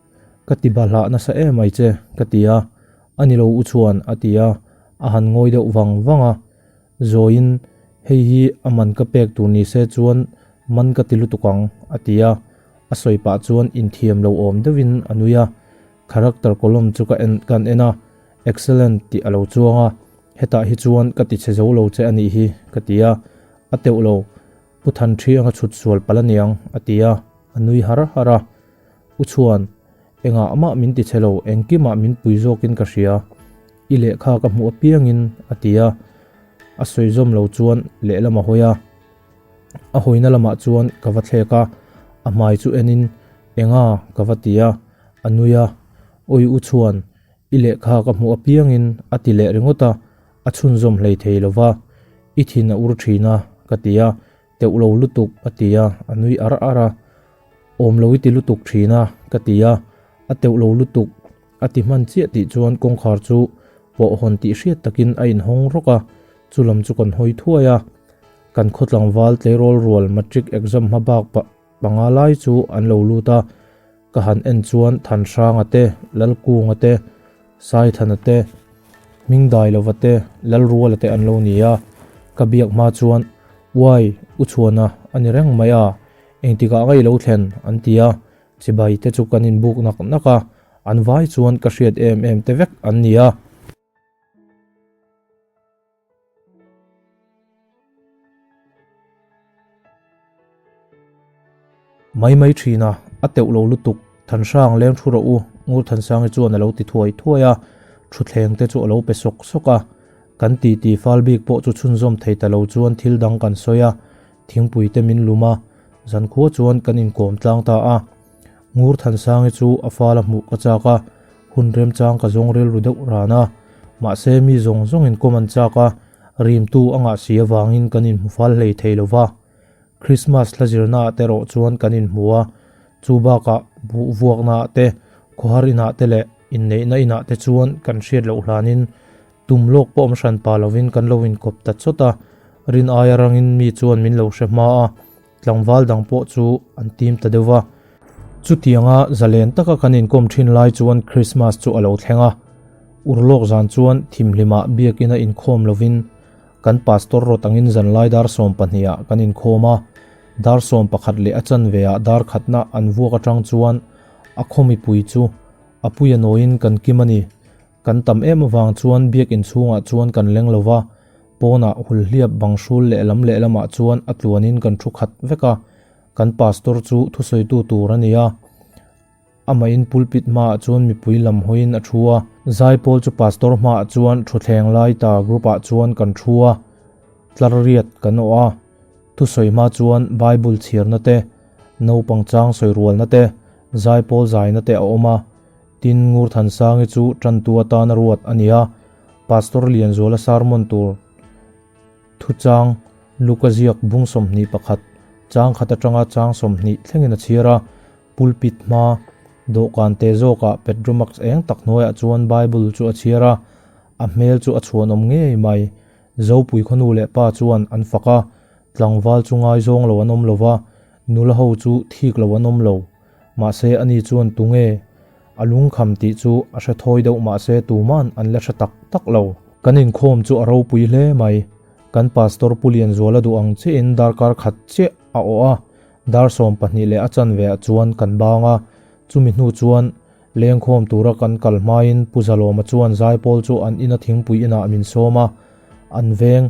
ka ti bahlah nasa em ai che, ka ti a. A ni lo u chuan, a ti a, a han ngawi deuh vang vang a. Zawiin, Hei hi a man ka pek tur ni se chuan man ka ti lutuk ang, a ti a. A sawi pah chuan inthiam lo awm deuhin a nui a. Character column chu ka en kan en a, Excellent tih a lo chuang a. Hetah hi chuan ka ti chhe zo lo che a nih hi, ka ti a. A teuh lo, Pu Thanṭhianga chhut sual palh a niang, a ti a, a nui har har a. U Chhuan, engah mah min ti chhe lo, engkimah min pui zawkin ka hria. I lehkha ka hmuh apiangin, a ti a. A sawi zawm lo chuan lehlam a hawi a. A hawina lamah chuan ka va thlek a, a hmai chu enin, Enga? ka va ti a, a nui a. Awi U Chhuan, I lehkha ka hmuh apiangin a ti leh ringawt a, a chhunzawm hlei thei lo va, I thin a ur thin a, ka ti a, teuh lo lutuk a ti a, a nui ar ar a, Awm lo i ti lutuk thin a, ka ti a, a teuh lo lutuk a ti hman chiah tih chuan kawngkhar chu pawh hawn tih hriat takin a inhawng rawk a, chu lam chu kan hawi thuai a, kan khaw tlangval tleirawl rual matric exam hma bak panga lai chu an lo lut a. Ka han en chuan Thanhranga te, Lalkunga te, Saithana te, Hmingdailova te, Lalruala te an lo ni a. Ka biak hma chuan, Uai, U Chhuana a ni reng mai a, engtikah ngei lo thlen? an ti a. Chibai te chu kan inbuk nak nak a, an vai chuan ka hriat em em te vek an ni a. Mai mai thin a, a teuh lo lutuk, Thanhrang leng thu rawh u, Ngurthansangi chuan a lo ti thuai thuai a, thutthleng te chu a lo pe sawk sawk a. Kan titi fal bik pawh chu chhunzawm thei ta lo chuan thil dang kan sawi a, thingpui te min lum a, zankhua chuan kan inkawm tlang ta a. Ngurthansangi chu a fal a hmuh ka chak a, hun remchang ka zawng rilru deuh ran a, mahse mi zawng zawngin kawm an chak a, rimtu a ngah si avangin kan inhmu fal hlei thei lo va. Krismas hla zirnaah te erawh chuan kan inhmu a, chu bakah buh vuaknaah te, khawhar inah te leh inneihna inah te chuan kan hriat loh hlanin tum lawk pawh awm hran pa lovin kan lo inkawp ta chawt a, rin aia rangin mi chuan min lo hre hma a, tlangval dang pawh chu an tim ta deuh va. Chutianga zalen taka kan inkawm thin lai chuan Krismas chu a lo thleng a, urlawk zan chuan thimhlimah biakina inkhawm lovin Kan pastor rawt angin zanlai dar 12 ah kan inkhawm a, dar 11 leh a chanve ah dar khatna an vuak atang chuan a khaw mipui chu a pui a nawiin kan kim a ni. Kan tam em avang chuan biakin chhungah chuan kan leng lo va, pawnah hulhliap bang hrul lehlam lehlamah chuan a tluanin kan thu khat vek a, kan pastor chu thusawitu tur a ni a. Amahin pulpit hmaah chuan mipui lam hawiin a thu a. Zaipawl chu pastor hmaah chuan thutthleng lai ta group ah chuan kan thu a, tlar riat kan awh a. Thusawi hma chuan Bible chhiarna te, naupang chang sawi rualna te, zaipawl zaina te a awm a. Tin, Ngurthansangi chu tantu atana ruat a ni a, Pastor Lianzuala sermon tur Thuchang, Luka ziak bung 21, chang khat atanga chang 20 thlengin a chhiar a, pulpit hma, dawhkan te zawkah Petromax eng tak hnuaiah chuan Bible chu a chhiar a, a hmel chu a chhuanawm ngei mai. Zopui khawnu leh pa chuan an fak a, tlangval chu ngaizawng lo an awm lo va, nula ho chu thik lo an awm lo. Mahse ani chuan tunge a lungkham tih chu a hre thawi deuh mahse tuman an la hre tak tak lo. Kan inkhawm chu a ropui hle mai. Kan Pastor Pu Lianzuala duh ang chiahin darkar khat chiah a awh a, dar 12 leh a chanve ah chuan kan bang a. Chumi hnu chuan lengkhawm tura kan kal hmain Pu Zalawma chuan zaipawl chu an ina thingpui inah min sawm a, an veng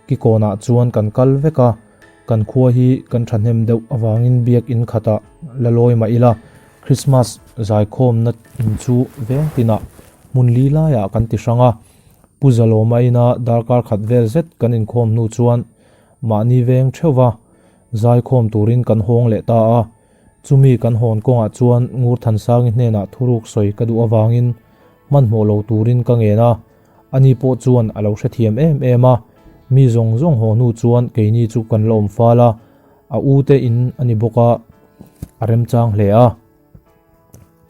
kikawnah chuan kan kal vek a. Kan khua hi kan thahnem deuh avangin biakin khatah la lawi mah ila, Krismas zaikhawmna in chu veng tinah hmun li laiah kan ti hrang a. Pu Zalawma ina darkar khat vel zet kan inkhawm hnu chuan mahni veng theuhva zaikhawm turin kan hawng leh ta a. Chumi kan hawn kawngah chuan Ngurthansangi hnenah thuruk sawi ka duh avangin hmanhmawh lo turin ka ngen a. Ani pawh chuan a lo hrethiam em em a, mi zawng zawng haw hnu chuan keini chu kan la awm fal a, a u te in a ni bawk a, a remchang hle a.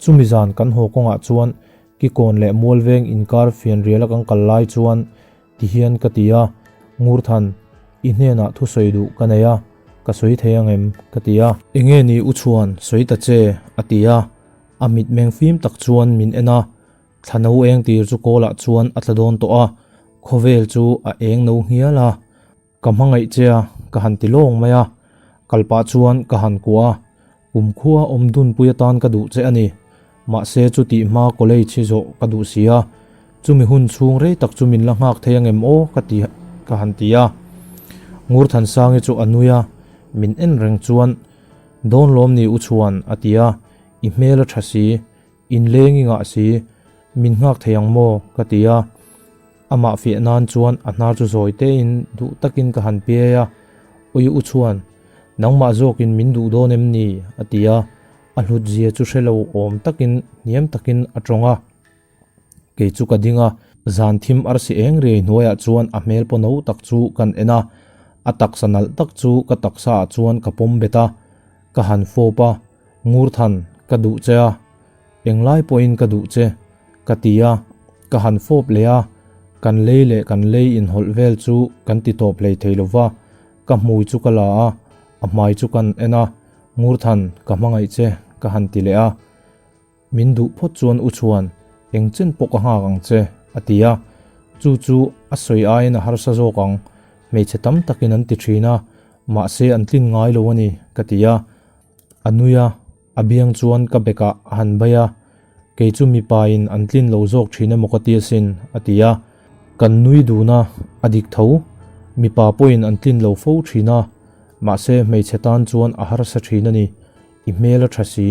Chumi zan kan haw kawngah chuan Kikawn leh Mualveng inkar fianriala kan kal lai chuan tihian ka ti a, Ngurthan, i hnenah thusawi duh ka nei a, ka sawi thei ang em? ka ti a. Enge ni u chhuan, sawi ta che, a ti a, a mitmeng fim tak chuan min en a, Thla no eng tir chu kawlah chuan a tla dawn tawh a, khawvel chu a eng no nghial a. Ka hmangaih che a, ka han ti lawng mai a. Kal pah chuan ka han kuah a, kumkhua awm dunpui atan ka duh che a ni. Mahse chutih hma college hi zawh ka duh si a, chumi hun chhung rei tak chu min la nghak thei angem aw ka ti ka han ti a. Ngurthansangi chu a nui a, min en reng chuan, Dawn lawm ni u chhuan a ti a, i hmel a tha si. Inleng i ngah si, min nghak thei ang maw? ka ti a. Amah fiah nan chuan a hnar chu zawi tein duh takin ka han piai a, Ui u chuan, nangmah zawkin min duh dawn em ni? a ti a, a hlut zia chu hre lo awm takin hniam takin a tawng a. Kei chu ka ding a, zan thim arsi eng riai hnuaiah chuan a hmel paw no tak chu kan en a, a taksa nalh tak chu ka taksaah chuan ka pawm bet a, ka han fawp a. Ngurthan, ka duh che a, englai pawhin ka duh che, ka ti a, ka han fawp leh a, kan lei leh kan lei inhawlh vel chu kan ti tawp hlei thei lo va, ka hmui chu ka la a, a hmai chu kan en a, Ngurthan, ka hmangaih che, ka han ti leh a. Min duh phawt chuan u chuan eng chen pawh ka nghak ang che, a ti a. Chu chu a sawi aiin a harsa zawk ang. Hmeichhe tam takin an ti thin a, mahse an tlin ngai lo a ni, ka ti a. A nui a, a biang chuan ka bekah a han bai a, Kei chu mipain an tlin lo zawk thin emaw ka ti asin, a ti a. Kan nui dun a, a dik tho. Mipa pawhin an tlin lo fo thin a, mahse hmeichhe tan chuan a harsa thin a ni. I hmel a tha si.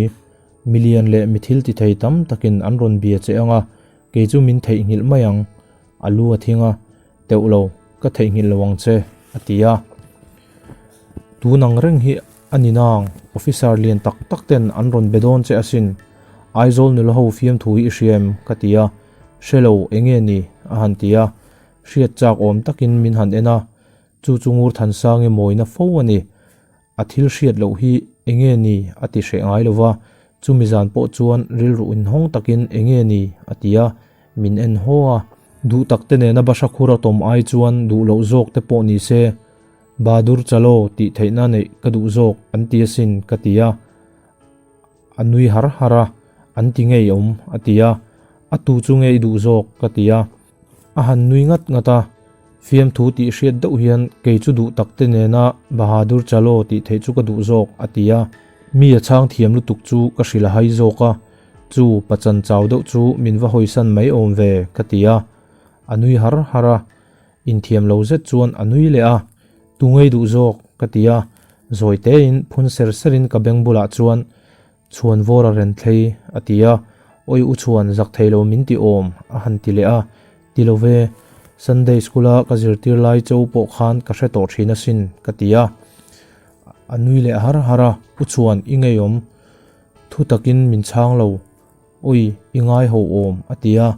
Milian leh mi thil ti thei tam takin an rawn bia che ang a, kei chu min theihnghilh mai ang. A lu a thing a, Teuh lo, ka theihnghilh lo ang che, a ti a. Tun ang reng hi a ni nang, officer lian tak tak ten an rawn be dawn che asin. Aizawl nula ho fiamthu hi i hria em? ka ti a. Hre lo, enge ni? a han ti a. Hriat chak awm takin min han en a. Chu chu Ngurthansangi mawina fo a ni. A thil hriat loh hi enge ni a ti hreh ngai lova, chumi zan pawh chuan rilru inhawng takin enge ni a ti a, min en haw a. Duh tak te nena bahra khur a tawm ai chuan duh loh zawk te pawh ni se, Bahadur Chalo tih theihna neih ka duh zawk an ti asin ka ti a. A nui har har a, an ti ngei awm a ti a, a tu chu nge i duh zawk ka ti a. A han nui ngat ngat a, fiamthu tih hriat deuh hian kei chu duh tak te nena Bahadur Chalo tih theih chu ka duh zawk a ti a. Mi a chhang thiam lutuk chu ka hrilh a hai zawk a, chu pachan chau deuh chu min va hawisan mai awm ve ka ti a. A nui har har a, inthiam lo zet chuan a nui leh a, Tu ngei duh zawk ka ti a, zawi tein phun ser serin ka beng bulah chuan Chhuan vawr a ren thlei, a ti a. Awi u Chhuan, zak thei lo min ti awm, a han ti leh a. Ti lo ve, Sunday school-a ka zirtir lai cho pawh khan ka hre tawh thin asin, ka ti a. A nui leh har har a, U Chhuan, i ngeiawm. Thu takin min chhang lo. Awi, i ngai ho awm, a ti a.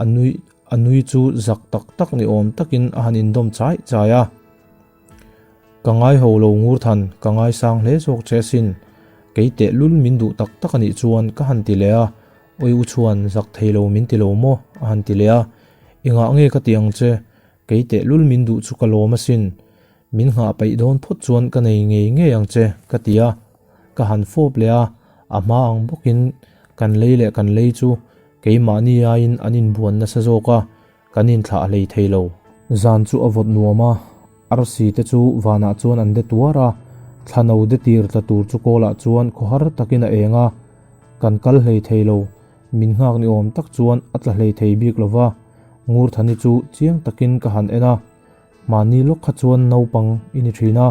A nui, a nui chu zak tak tak ni awm takin a han indawm chai chai a. Ka ngai ho lo ngur than, ka ngaisang hle zawk che asin. Kei teh lul min duh tak tak a nih chuan ka han ti leh a, Awi u chuan zak thei lo min ti lo maw? a han ti leh a, Engah nge ka ti ang che, kei teh lul min duh chu ka lawm asin. Min nghah peih dawn phawt chuan ka nei ngei ngei ang che ka ti a, ka han fawp leh a, a hma ang bawkin kan lei leh kan lei chu keimahni aiin an inbuan nasa zawk a, Kan inthlah hlei thei lo. Zan chu a vawt nuam a, arsi te chu vanah chuan an de tuar a, thlano de tir tla tur chu kawlah chuan khawhar takin a eng a, kan kal hlei thei lo, min nghak ni awm tak chuan a tla hlei thei bik lo va, Ngurthani chu chiang takin ka han en a, mahni lawk kha chuan naupang i ni thin a,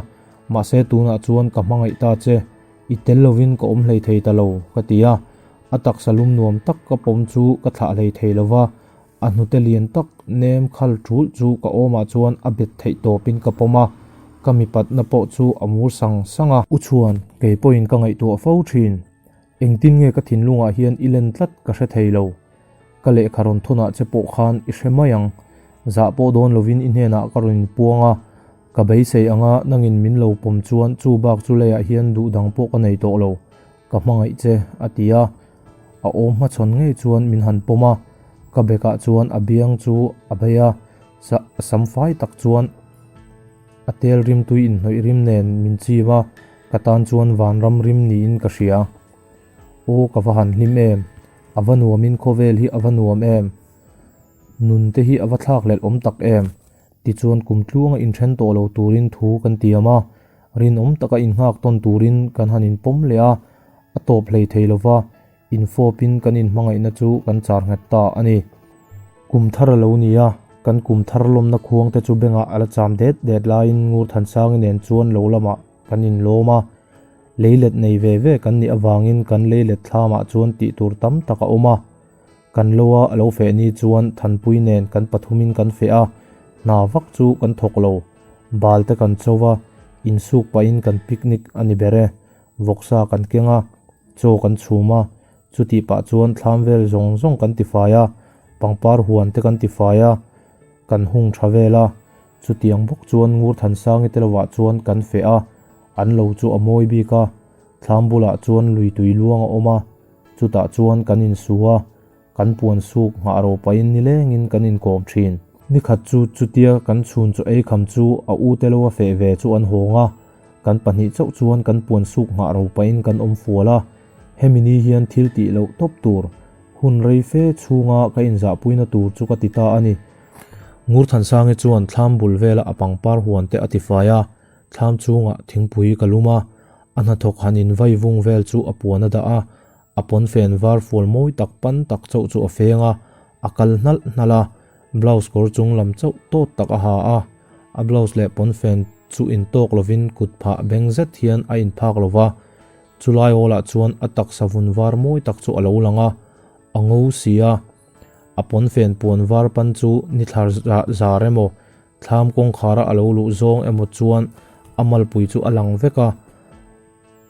mahse tunah chuan ka hmangaih ta che, i tel lovin ka awm hlei thei ta lo, ka ti a, a taksa lum nuam tak ka pawm chu ka thlah hlei thei lo va, A hnute lian tak nem khal ṭulh chu ka awmah chuan a bet theih tawpin ka pawm a, ka mipatna pawh chu a mur sang sang a. U Chhuan, kei pawhin ka ngaihtuah fo ṭhin. Engtin nge ka thinlungah hian i len tlat ka hre thei lo. Ka lehkha rawn thawnah che pawh khan i hre mai ang. Zah pawh dawn lovin i hnenah ka rawn inpuang a, ka beisei anga nangin min lo pawm chuan chu bak chu leiah hian duh dang pawh ka nei tawh lo. Ka hmangaih che, a ti a. A awm hmachhawn ngei chuan min han pawm a, ka bekah chuan a biang chu a bei a, sam fai tak chuan a tel rimtui inhnawih rim nen min chim a, ka tan chuan vanram rim niin ka hria. Aw ka va han hlim em, a va nuamin khawvel hi a va nuam em, nun te hi a va thlakhlelh awm tak em, tichuan kum tluanga inthen tawh lo turin thu kan tiam a, rinawm taka innghak tawn turin kan han inpawm leh a, A tawp hlei thei lova, infawpin kan inhmangaihna chu kan char nghet ta a ni. Kum thar a lo ni a, kan kum thar lawmna khuang te chu bengah a la cham det det laiin Ngurthansangi nen chuan lo lamah kan inlawm a. Leilet nei ve ve kan nih avangin kan leilet thlamah chuan tih tur tam tak a awm a. Kan lo a a lo feh ni chuan Thanpui nen kan pathumin kan feh a, hna vak chu kan thawk lo. Bal te kan cho va, insuk pahin kan picnic a ni ber e. Vawksa kan keng a, chaw kan chhum a, chutih pah chuan thlam vel zawng zawng kan tifai a, pangpar huan te kan tifai a, kan hung tha vel a, chutiang bawk chuan Ngurthansangi te lovah chuan kan feh a, an lo chu a mawi bik a, thlam bulah chuan lui tui luang a awm a, chutah chuan kan insu a, Kan puan suk nghah ro pahin nilengin kan inkawm thin. Nikhat chu chutia kan chhun chaw ei kham chu a u te lo a feh ve chu an hawng a, kan pahnih chauh chuan kan puan suk nghah ro pahin kan awm fual a. Hemi ni hian thil tih loh tawp tur, hun rei fe chhunga ka inzahpuina tur chu ka ti ta a ni. Ngurthansangi chuan thlam bul vela a pangpar huan te a tifai a, thlam chungah thingpui ka lum a, a hnathawk han invai vung vel chu a puan a dah a, a pawnfen var fual mawi tak pan tak chauh chu a feng a, a kal hnalh hnalh a, blouse kawr chung lam chauh tawt tak a ha a, a blouse leh pawnfen chu intawk lovin kut phah beng zet hian a inphak lo va, chulai awlah chuan a taksa vun var mawi tak chu a lo lang a, a ngo si a, a pawnfen puan var pan chu ni thlar zar emaw thlam kawngkhara a lo luh zawng emaw chuan a malpui chu a lang vek a.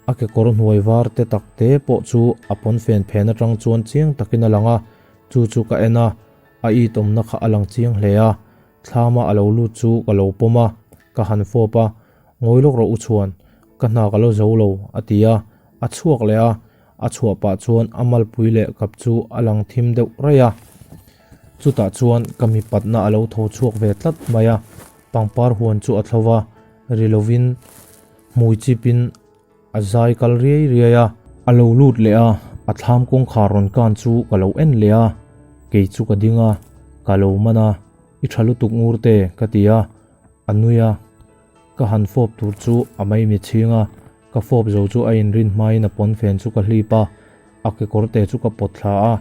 A kekawr hnuai var te tak te pawh chu a pawnfen phen atang chuan chiang takin a lang a, chu chu ka en a, a it awmna kha a lang chiang hle a, thlama a lo lut chu ka lo pawm a, ka han fawp a, Ngawi lawk rawh u chhuan, ka hna ka lo zo lo, a ti a, a chhuak leh a, a chhuah pah chuan a malpui leh kap chu a lang thim deuh raih a, chutah chuan ka mipatna a lo tho chhuak ve tlat mai a, pangpar huan chu a thlo va, ri lovin. Hmui chipin a zai kal riai riai a. A lo lut leh a, a thlam kawngkhar rawn kan chu ka lo en leh a, kei chu ka ding a, ka lo man a, I tha lutuk ngur te ka ti a, a nui a, ka han fawp tur chu a maimi chhing a, ka fawp zo chu a inrin hmain a pawnfen chu ka hlip a, a kekawr te chu ka pawt thla a,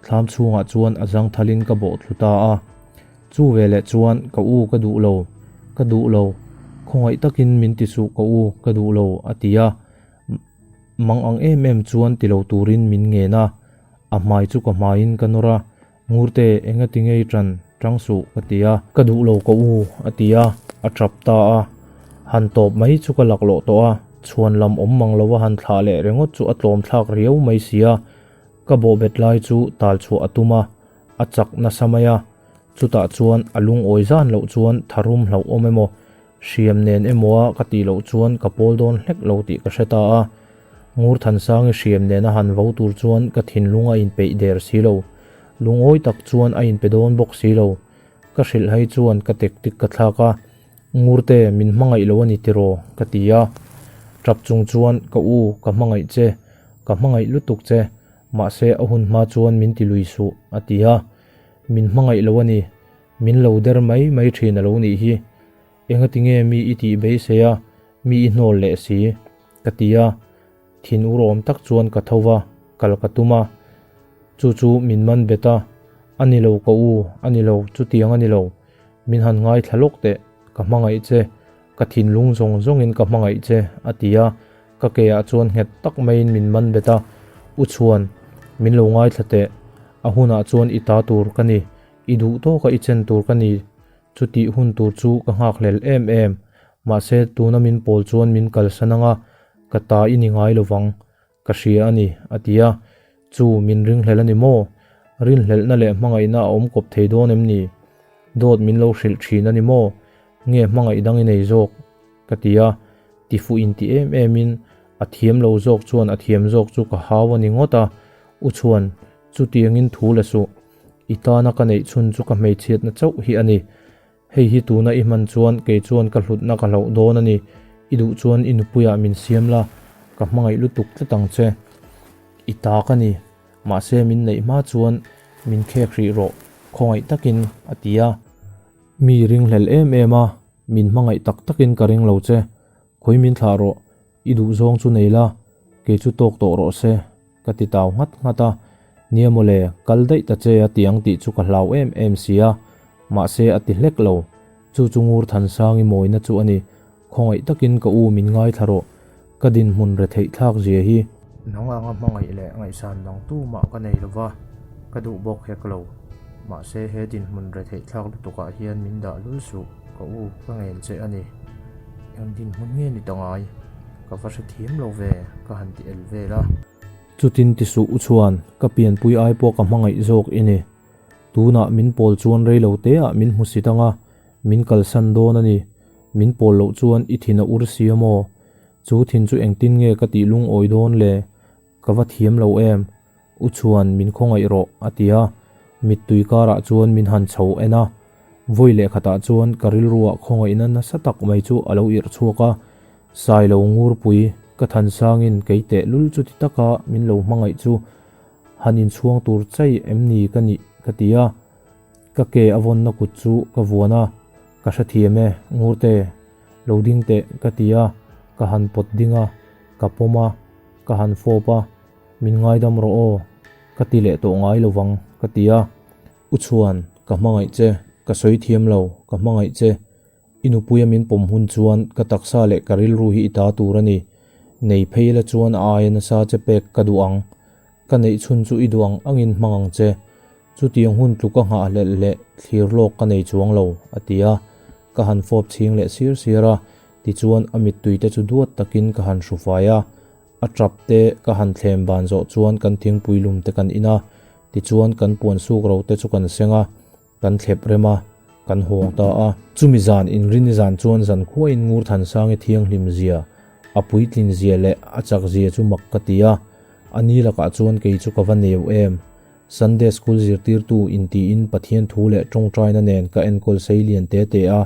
thlam chhungah chuan a zangthalin ka bawh thlu ta a. Chu veleh chuan ka u ka duh lo, ka duh lo, khawngaih takin min ti suh ka u, ka duh lo a ti a. Mang ang em em chuan ti lo turin min ngen a, a hmai chu ka hmaiin ka nawr a, Ngurte enga ti ngei ṭan ṭang suh ka ti a. Ka duh lo ka u a ti a, a ṭap ta a. Han tawp mai chu ka laklawh tawh a, chhuan lam awm mang lova han thlah leh ringawt chu a tlawm thlak riau mai si a. Ka bawhbet lai chu tal chhuah a tum a, a chak nasa mai a, chutah chuan a lungawi zan loh chuan tharum hlauhawm emaw, hriam nen emaw a ka tih loh chuan ka pawl dawn hlek lo tih ka hre ta a. Ngurthansangi hriam nena han vo tur chuan ka thinlung a inpeih der si lo, lungawi tak chuan a inpe dawn bawk si lo. Ka hrilh hai chuan ka tektik ka thlak a, Ngurte min hmangaih lo a ni tiraw? ka ti a. Tap chung chuan ka u ka hmangaih che, ka hmangaih lutuk che, Mahse a hun hma chuan min ti lui suh, a ti a. Min hmangaih lo a ni. Min lo der mai mai thin a lo nih hi. Engati nge mi i tih beisei a, mi i hnawl leh si? ka ti a. Thin urawm tak chuan ka tho va, kal ka tum a. Chu chu min man bet a, A ni lo ka u, a ni lo, chutiang a ni lo. Min han ngaithla lawk teh, ka hmangaih che. Ka thinlung zawng zawngin ka hmangaih che, a ti a. Ka ke ah chuan nghet tak maiin min man bet a, U Chhuan, min lo ngaithla teh, a hunah chuan i ta tur ka ni, i duh tawka i chen tur ka ni, chutih hun tur chu ka nghakhlel em em, mahse tuna min pawl chuan min kalsan anga ka ta i ni ngai lovang, ka hria a ni, a ti a, Chu min ringhlel a ni maw? Rinhlelhna leh hmangaihna a awm kawp thei dawn em ni? Dawt min lo hrilh thin a ni maw? Nge hmangaih dang i nei zawk? Ka ti a, tifuh inti em em in a thiam lo zawk chuan a thiam zawk chu ka hau a ni ngawt a, U Chhuan, chutiangin thu la suh. I tana ka neih chhun chu ka hmeichhiatna chauh hi a ni. Hei hi tuna i hman chuan kei chuan ka hlutna ka hlauh dawn a ni. I duh chuan i nupuiah min siam la, ka hmangaih lutuk tlat ang che. I ta ka ni. Mahse min neih hma chuan min khek hrih rawh, khawngaih takin, a ti a. Mi ringhlel em em a, min hmangaih tak takin ka ring lo che. Khawi min thlah rawh, i duh zawng chu nei la, kei chu tawk tawh rawh se, ka ti tau nghat nghat a. Nia mawle, kal daih ta che a ti ang tih chu ka hlau em em si a, mahse a ti hlek lo. Chu chu Ngur Thansangi mawina chu a ni. Khawngaih takin ka u min ngaithla rawh, ka dinhmun retheih thlak zia hi. Nang anga hmangaih leh ngaihsan dang tumah ka nei lova, ka duh bawk hek lo. Mahse he dinhmun retheih thlak lutukah hian min dah lul suh, ka u ka ngen che a ni. Eng dinhmun nge ni ta ngai? Ka va hrethiam lo ve, ka han ti el vel a. Chutin ti suh u chuan ka pianpui ai pawh ka hmangaih zawk i ni. Tunah min pawl chuan reilo teah min hmu si tang a, min kalsan dawn a ni. Min pawl loh chuan i thin a ur si a maw? Chu thin chu engtin nge ka tih lungawi dawn le? Ka va thiam lo em? U chuan min khawngaih rawh, a ti a. Mittui karah chuan min han chho en a. Vawi leh khatah chuan ka rilruah khawngaihna nasa tak mai chu a lo irh chhuak a. Sailo ngurpui. Ka thansangin kei teh lul chuti taka min lo hmangaih chu han inchhuang tur chai em ni ka nih ka ti a. Ka ke a vawnna kut chu ka vuan a, ka hrethiam e, Ngurte, lo ding teh ka ti a, ka han pawt ding a, ka pawm a, ka han fawp a, min ngaidam rawh aw, ka ti leh tawh ngai lovang ka ti a. U Chhuan, ka hmangaih che, ka sawi thiam lo, ka hmangaih che. I nupuia min pawm hun chuan ka taksa leh ka rilru hi i ta tur a ni. Nei phei la chuan a aia nasa che pek ka duh ang. Ka neih chhun chu i duh ang angin hmang ang che. Chutiang hun tluka nghahhlelh leh thlir lawk ka nei chuang lo, a ti a. Ka han fawp chhing leh sir sir a, tichuan a mittui te chu duat takin ka han hru fai a. A tap te ka han thlem ban zawh chuan kan thingpui lum te kan in a, tichuan kan puan suk ro te chu kan seng a. Kan thlep rem a, kan hawng ta a. Chumi zan inrini zan chuan zankhuain Ngurthansangi thianghlim zia, a puitlin zia leh a chak zia chu mak ka ti a. A ni lakah chuan kei chu ka va neu em. Sunday School zirtirtu intiin Pathian thu leh tawngtaina nen ka enkawl sei lian te te a,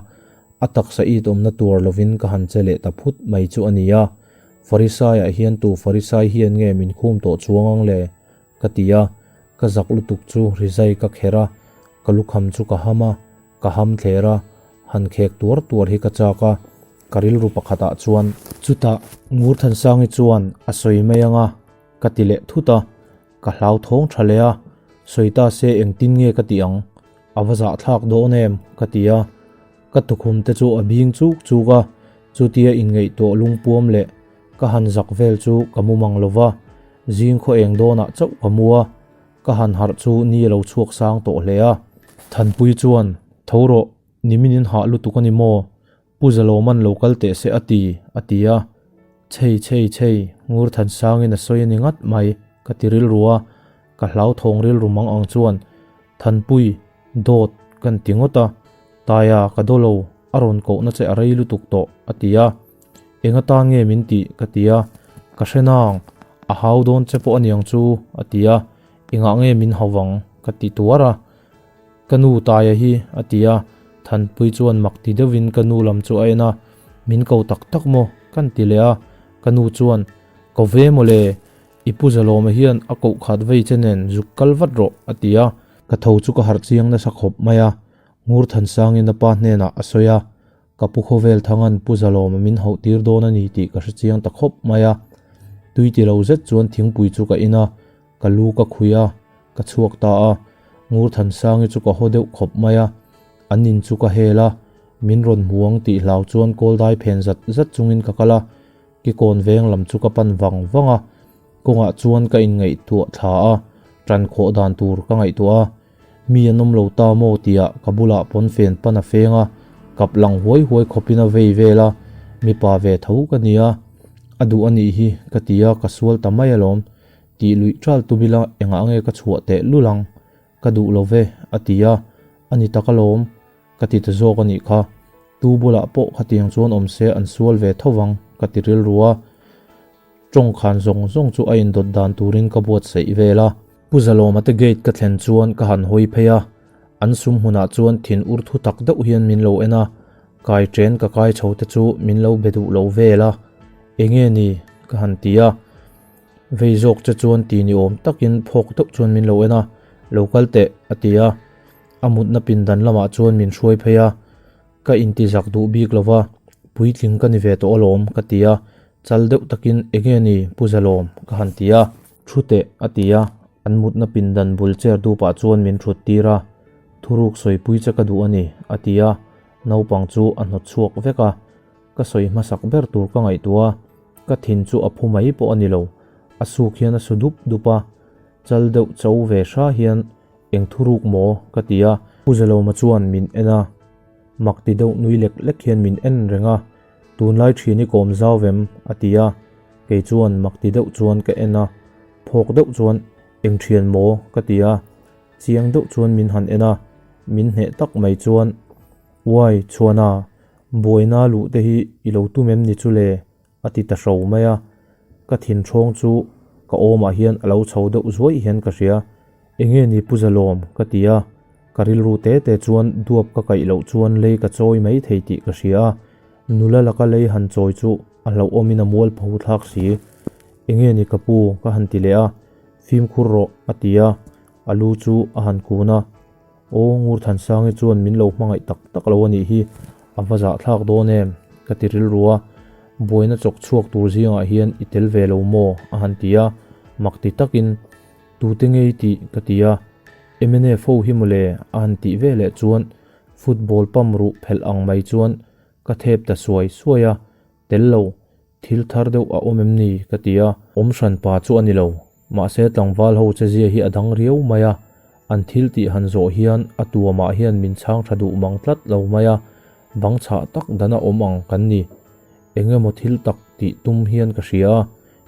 a taksa it awmna tuar lovin ka han che leh ta phut mai chu a ni a. Farisaiah hian tu Farisai hian nge min khum tawh chuang ang le? Ka ti a, ka zak lutuk chu rizai ka kher a, ka lukham chu ka ham a, ka ham thler a, han khek tuar tuar hi ka chak a, ka rilru pakhatah chuan. Chutah Ngurthansangi chuan a sawi mai ang a, ka ti leh thut a, ka hlauthawng tha leh a, sawi ta se engtin nge ka tih ang, a va zahthlak dawn em ka ti a, ka tukhum te chu a bing chuk chuk a, chutia inngaihtuah lungpuam leh Ka han zak vel chu ka mu mang lo va, zing khaw eng dawnah chauh ka mu a, ka han harh chu ni a lo chhuak sang tawh hle a. Thanpui chuan, Tho rawh, nimin in hah lutuk a ni maw? Pu Zalawman lo kal teh se a ti, a ti a. Chhei chhei chhei, Ngur Thansangin a sawi a ni ngat mai, ka ti rilru a, ka hlauthawng rilru mang ang chuan, Thanpui, dawt, kan ti ngawt a, Taia ka daw lo, a rawn kohna che a rei lutuk tawh, a ti a. Eng atan nge min tih? ka ti a. Ka hre nang, a hau dawn che pawh aniang chu, a ti a. Engah nge min hau vang? ka ti tuar a. Ka nu Taia hi, a ti a. Thanpui chuan mak ti deuhin ka nu lam chu a en a. Min ko tak tak maw? kan ti leh a. Ka nu chuan, Ko ve maw le, i pu Zalawma hian a koh khat vei che nen zuk kal vat rawh, a ti a. Ka tho chu ka harh chiang nasa khawp mai a. Ngurthansangin a pa hnenah a sawi a. Ka pu khawvel thangan Pu Zalawma min hauh tir dawn a ni tih ka hre chiang ta khawp mai a. Tui ti lo zet chuan thingpui chu ka in a, ka lu ka khuih a, ka chhuak ta a. Ngurthansangi chu ka haw deuh khawp mai a, an in chu ka hel a, min rawn hmu ang tih hlau chuan kawldai phen zat zat chungin ka kal a, kikawn veng lam chu ka pan vang vang a. Kawngah chuan ka inngaihtuah thla a, ṭan khawh dan tur ka ngaihtuah a. Mi an awm lo ta maw tiah ka bulah pawnfen pan a feng a, kap lang huai huai khawpin a vei vel a, mipa ve tho ka ni a, a duh a nih hi ka ti a, ka sual ta mai alawm. Tih luih ṭal tum ila engah nge ka chhuah teh lul ang? Ka duh lo ve, a ti a, a ni tak alawm, ka ti ta zawk a nih kha. Tu bulah pawh khatiang chuan awm se an sual ve tho vang, ka ti rilru a. Tawng khan zawng zawng chu a indawt dan turin ka buatsaih vel a. Pu Zalawma te gate ka thlen chuan ka han hawi phei a, an sum hmunah chuan thin ur thu tak deuh hian min lo en a, kai chen ka kai chho te chu min lo be duh lo vel a, enge ni? ka han ti a, vei zawk che chuan ti ni awm takin phawk deuh chuan min lo en a, lo kal teh a ti a, a mutna pindan lamah chuan min hruai phei a. Ka inti zak duh bik lo va, puitling ka ni ve tawh alawm ka ti a, chal deuh takin enge ni Pu Zalawm ka han ti a. Thu teh a ti a, an mutna pindan bul chair dupah chuan min thut tir a, thuruk sawipui che ka duh a ni a ti a, naupang chu a hnawt chhuak vek a, ka sawi hmasak ber tur ka ngaihtuah a, ka thin chu a phu mai pawh a ni lo, a suk hian a su dup dup a, chal deuh cho ve hra hian Eng thuruk maw? ka ti a. Pu Zalawma chuan min en a, mak ti deuh nui lek lek hian min en reng a, Tunlai thian i kawm zau vem? a ti a. Kei chuan mak ti deuh chuan ka en a, phawk deuh chuan Eng thian maw? ka ti a. Chiang deuh chuan min han en a, min hneh tak mai chuan, Uai, Chhuana, buaina luh te hi i lo tum em ni chu le? A ti ta hro mai a, ka thin ṭhawng chu ka awmah hian a lo chho deuh zuai hian ka hria. Enge ni Pu Zalawm? ka ti a, ka rilru te te chuan duap ka kaih loh chuan lei ka chawi mai thei tih ka hria a, nula laka lei han chawi chu A hlauhawmin a mualpho thlak si. Enge ni ka pu? ka han ti leh a. Fimkhur rawh, a ti a. A lu chu a han kun a. Aw, Ngurthansangi chuan min lo hmangaih tak tak lo a nih hi, a va zahthlak dawn em? ka ti rilru a. Buaina chawk chhuak tur zingah hian i tel ve lo maw? a han ti a. Mak ti takin, Tute ngei tih? ka ti a. Mnf ho hi mawle, a han tih ve leh chuan football pump ruh phelh ang mai chuan ka thep ta suai suai a, tel lo, thil thar deuh a awm em ni? ka ti a. Awm hran pa chu a ni lo, mahse tlangval ho che zia hi a dang riau mai a, an thil tih han zawh hian a tuamah hian min chhang tha duh mang tlat lo mai a, bang chhah tak dana awm ang kan ni. Eng emaw thil tak tih tum hian ka hria a,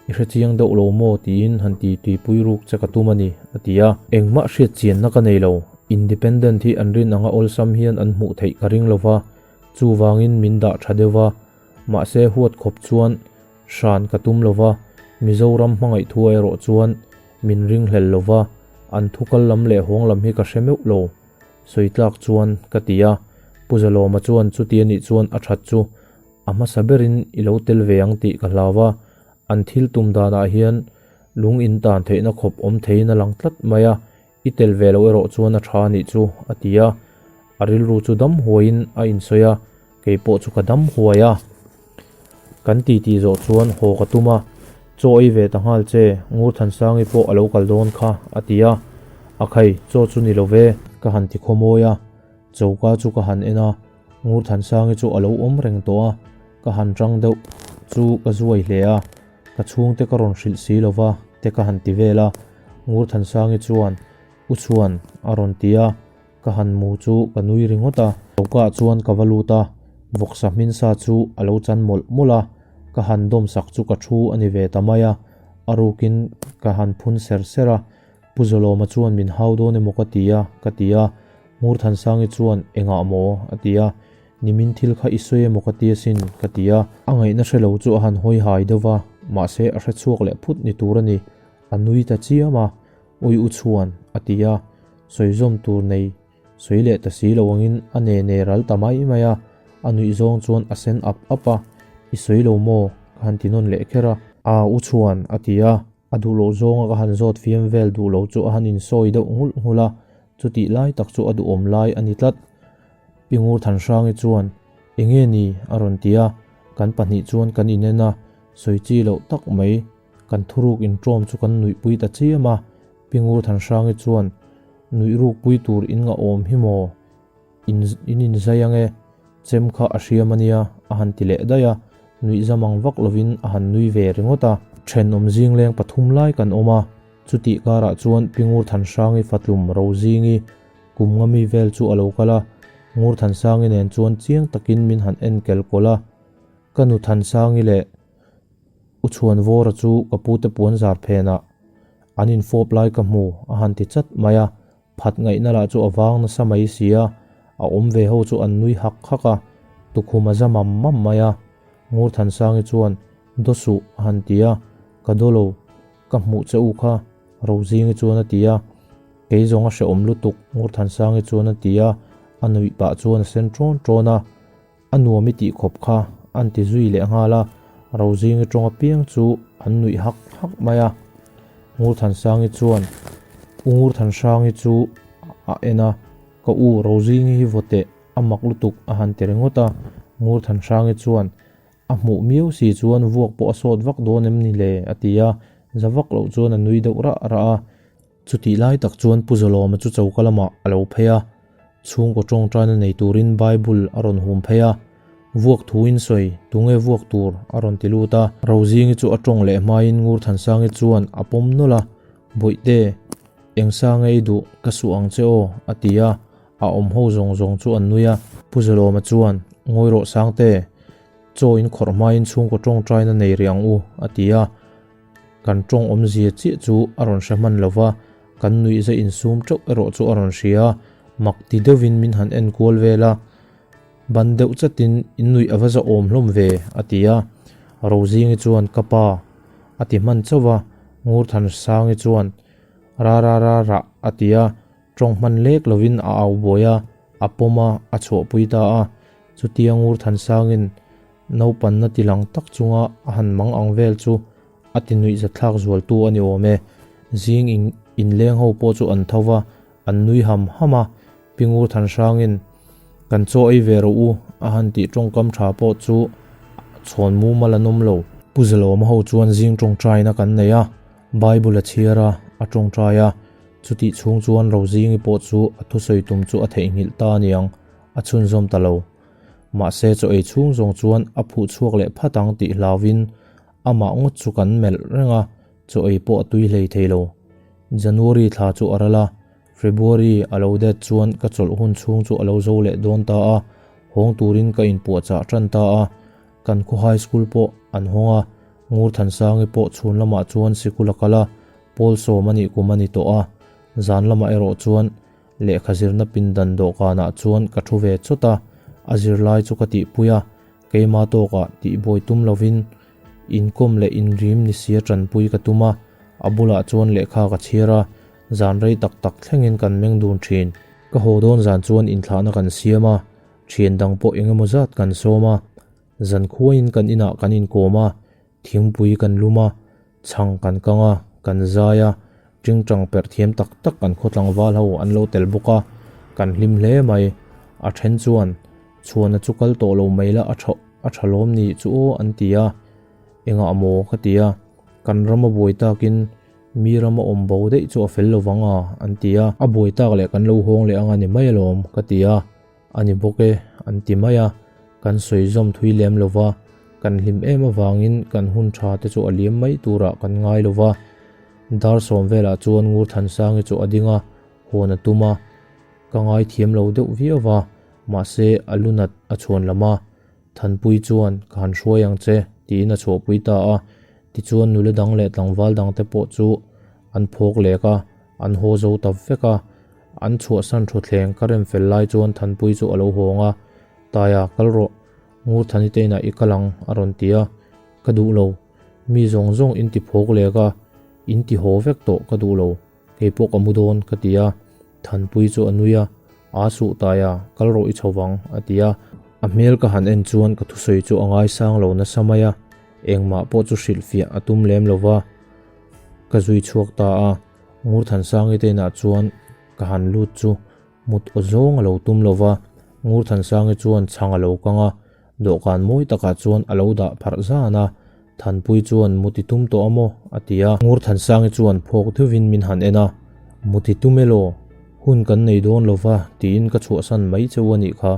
i hre chiang deuh lo maw tiin han ti tuipui ruk che ka tum a ni, a ti a. Engmah hriat chianna ka nei lo, Independent hi an rin anga awlsam hian an hmuh theih ka ring lo va, chuvangin min dah tha deuh va, mahse huat khawp chuan hran ka tum lo va, Mizoram hmangaih thu erawh chuan min ringhlel lo va, an thu kal lam leh hawng lam hi ka hre meuh lo, sawi tlak chuan ka ti a. Pu Zalawma chuan chuti a nih chuan a that chu a hmasa berin i lo tel ve ang tih ka hlau a, an thil tum danah hian lung in tan theihna khawp awm theiin a lang tlat mai a, I tel ve loh erawh chuan a tha a nih chu, a ti a. A rilru chu dam huaiin a insawi a, kei pawh chu ka dam huai a. Kan titi zawh chuan haw ka tum a, Chaw ei ve ta nghal che, Ngurthansangi pawh a lo kal dawn kha, a ti a. A khai, chaw chu ni lo ve, ka han ti khawmawi a. Choka chu ka han en a, Ngurthansangi chu a lo awm reng tawh a, ka han tang deuh chu ka zuai hle a. Ka chhungte ka rawn hrilh si lo va, te ka han ti vel a. Ngurthansangi chuan, U Chhuan, a rawn ti a, ka han mu chu ka nui ringawt a. Choka ah chuan ka va lut a, vawksa hminsa chu a lo chan mawlh mawlh a, ka han dawm sak chu ka thu a ni ve ta mai a, a rukin ka han phun ser ser a, Pu Zawlawma chuan min hau dawn emaw ka ti a, ka ti a, Ngurthansangi chuan, Engah maw? a ti a, Nimin thil kha i sawi emaw ka ti asin, ka ti a. A ngaihna hre lo chu a han hawi hai deuh va, mahse a hre chhuak leh phut ni tur a ni. A nui ta chiam a, Ui u chhuan, a ti a. Sawi zawm tur nei sawi leh ta si lo angin a ne ne ral ta mai mai a. A nuih zawng chuan a sen ap ap a, I sawi lo maw? ka han ti nawn leh kher a. A u chhuan, a ti a. A duh loh zawnga ka han zawt fiam vel duh lo chu a han insawi deuh nghulh nghulh a, chutih lai tak chu a duhawm lai a ni tlat. Pi Ngurthanhrangi chuan, Enge ni? a rawn ti a, kan pahnih chuan kan inen a, sawi chi loh tak mai, kan thuruk inṭawm chu kan nuihpui ta chiam a, Pi Ngurthanhrangi chuan, Nuih rukpui tur in ngahawm hi maw? In in inzai ang e, chem kha a hriam a nia, a han ti leh daih a, nuih zamang vak lovin a han nui ve ringawt a. Thenawm zingleng pathum lai kan awm a, chutih karah chuan Pi Ngurthanhrangi fatlum Rozingi kum nga mi vel chu a lo kal a, Ngurthansangi nen chuan chiang takin min han en kel kawlh a, ka nu Thansangi leh U Chhuanvawra chu ka pute puan zar phenah an infawp lai ka hmu a han ti chat mai a, Phat ngaihna lah chu a vang nasa mai si a, a awm ve ho chu an nui hak hak a, tukhum a za mam mam mai a. Ngurthansangi chuan, Daw suh, a han ti a, Ka daw lo, ka hmuh che u kha, Rozingi chuan a ti a. Kei zawng a hrehawm lutuk, Ngurthansangi chuan a ti a, a nuih pah chuan a sen ṭawn ṭawn a. A nuam i tih khawp kha, an ti zui leh nghal a, Rozingi ṭawng apiang chu an nuih hak hak mai a. Ngurthansangi chuan U Ngurthanhrangi chu a en a, Ka u, Rozingi hi vaw teh, a mak lutuk a han ti ringawt a. Ngurthanhrangi chuan A hmuh miau si chuan vuak pawh a sawt vak dawn em ni le? a ti a, za vak loh chuan a nui deuh rah rah a. Chutih lai tak chuan Pu Zawlawma chu choka lamah a lo phei a, chhungkaw tawngtaina nei turin Bible a rawn hum phei a, Vuak thuin sawi, tunge vuak tur? a rawn ti lut a. Rozingi chu a tawng leh hmain Ngurthansangi chuan a pawm nawlh a, Bawihte, eng sa nge i duh, ka suh ang che aw, a ti a, a awm ho zawng zawng chu an nui a. Pu Zawlawma chuan, Ngawi rawh Sangte, chaw in khawrh hmain chhungkaw tawngtaina nei rih ang u, a ti a. Kan tawng awmzia chiah chu a rawn hre hman lo va, kan nuihza insum teuh erawh chu a rawn hria a, mak ti deuhin min han en kual vel a, ban deuh chatin in nuih a va zahawm hlawm ve, a ti a. Rozingi chuan ka pa a ti hman chauh va, Ngurthansangi chuan ra ra ra rah a ti a, tawng hman lek lovin a au buai a, a pawm a, a chhuahpui ta a. Chutia Ngurthansangin. Naupanna ti lang tak chunga a han mang ang vel chu a ti nuihzatthlak zualtu a ni awm e. Zing in inleng ho pawh chu an tho va, an nui ham ham a, Pi Ngur Thanhrangin, Kan chaw ei ve rawh u, a han tih tawngkam tha pawh chu chhawn mumal an awm lo. Pu Zalawma ho chuan zing tawngtaina kan nei a, Bible a chhiar a, a tawngtai a, chutih chhung chuan Rozingi pawh chu a thusawi tum chu a theihnghilh ta aniang, a chhunzawm ta lo. Mahse chaw ei chhung zawng chuan a phuh chhuak leh phat ang tih hlauvin amah ngawt chu kan melh reng a, chaw ei pawh a tui hlei thei lo. January thla chu a ral a, February a lo det chuan ka chawlh hun chhung chu a lo zo leh dawn ta a, hawng turin ka inpuahchah tan ta a. Kan khaw high school pawh an hawng a, Ngurthansangi pawh chhun lamah chuan sikul a kal a, pawl sawm a nih kum a ni tawh a. Zan lamah erawh chuan Lehkha zirna pindan dawhkanah chuan ka thu ve chawt a, a zirlai chu ka tihpui a, keima tawkah tihbuai tum lovin inkawm leh inrim ni sia tanpui ka tum a, a bulah chuan lehkha ka chhiar a, zan rei tak tak thlengin kan meng dun thin. Ka haw dawn zan chuan inthlahna kan siam a, thian dang pawh eng emaw zat kan sawm a, zan khuaiin kan inah kan inkawm a, Thingpui kan lum a, chhang kan kang a, kan zai a, tingtang perh thiam tak tak kan khaw tlangval ho an lo tel bawk a, kan hlim hle mai. A then chuan, Chhuana chu kal tawh lo mai la a tha a tha lawm ni chu aw an ti a, engah maw ka ti a, kan ram a buai takin mi ram a awm bo daih chu a fel lo vang a an ti a, a buai tak leh kan lo hawng leh ang a ni mai alawm ka ti a. A ni bawk e, an ti mai a, kan sawi zawm thui lem lo va, kan hlim em avangin kan hun tha te chu a liam mai turah kan ngai lo va. Dar sawm velah chuan Ngurthansangi chu a ding a, hawn a tum a, ka ngai thiam lo deuh viau va, mahse a lu nat a chhuan lam a, Thanpui chuan ka han hruai ang che tiin a chhuahpui ta a, tichuan nula dang leh tlangval dang te pawh chu an phawk lek a, an haw zo ta vek a. An chhuahsan thutthleng ka rem fel lai chuan Thanpui chu a lo hawng a, Taia, kal rawh, Ngurthani te inah i kal ang, a rawn ti a. Ka duh lo. Mi zawng zawng in ti phawk lek a, in ti haw vek tawh ka duh lo. Kei pawh ka mu dawn, ka ti a. Thanpui chu a nui a, Aa suh Taia, kal rawh i chho vang, a ti a. A hmel ka han en chuan ka thusawi chu a ngaisang lo nasa mai a, engmah pawh chu hrilhfiah a tum lem lo va. Ka zui chhuak ta a. Ngurthansangi te inah chuan ka han lut chu mut aw zawng a lo tum lo va, Ngurthansangi chuan chhang a lo kang a, dawhkan mawi takah chuan a lo dah pharh zan a, Thanpui chuan mut i tum tawh a maw? a ti a. Ngurthansangi chuan phawk deuhin min han en a, Mut i tum elaw? Hun kan nei dawn lo va tiin ka chhuahsan mai cheu a nih kha,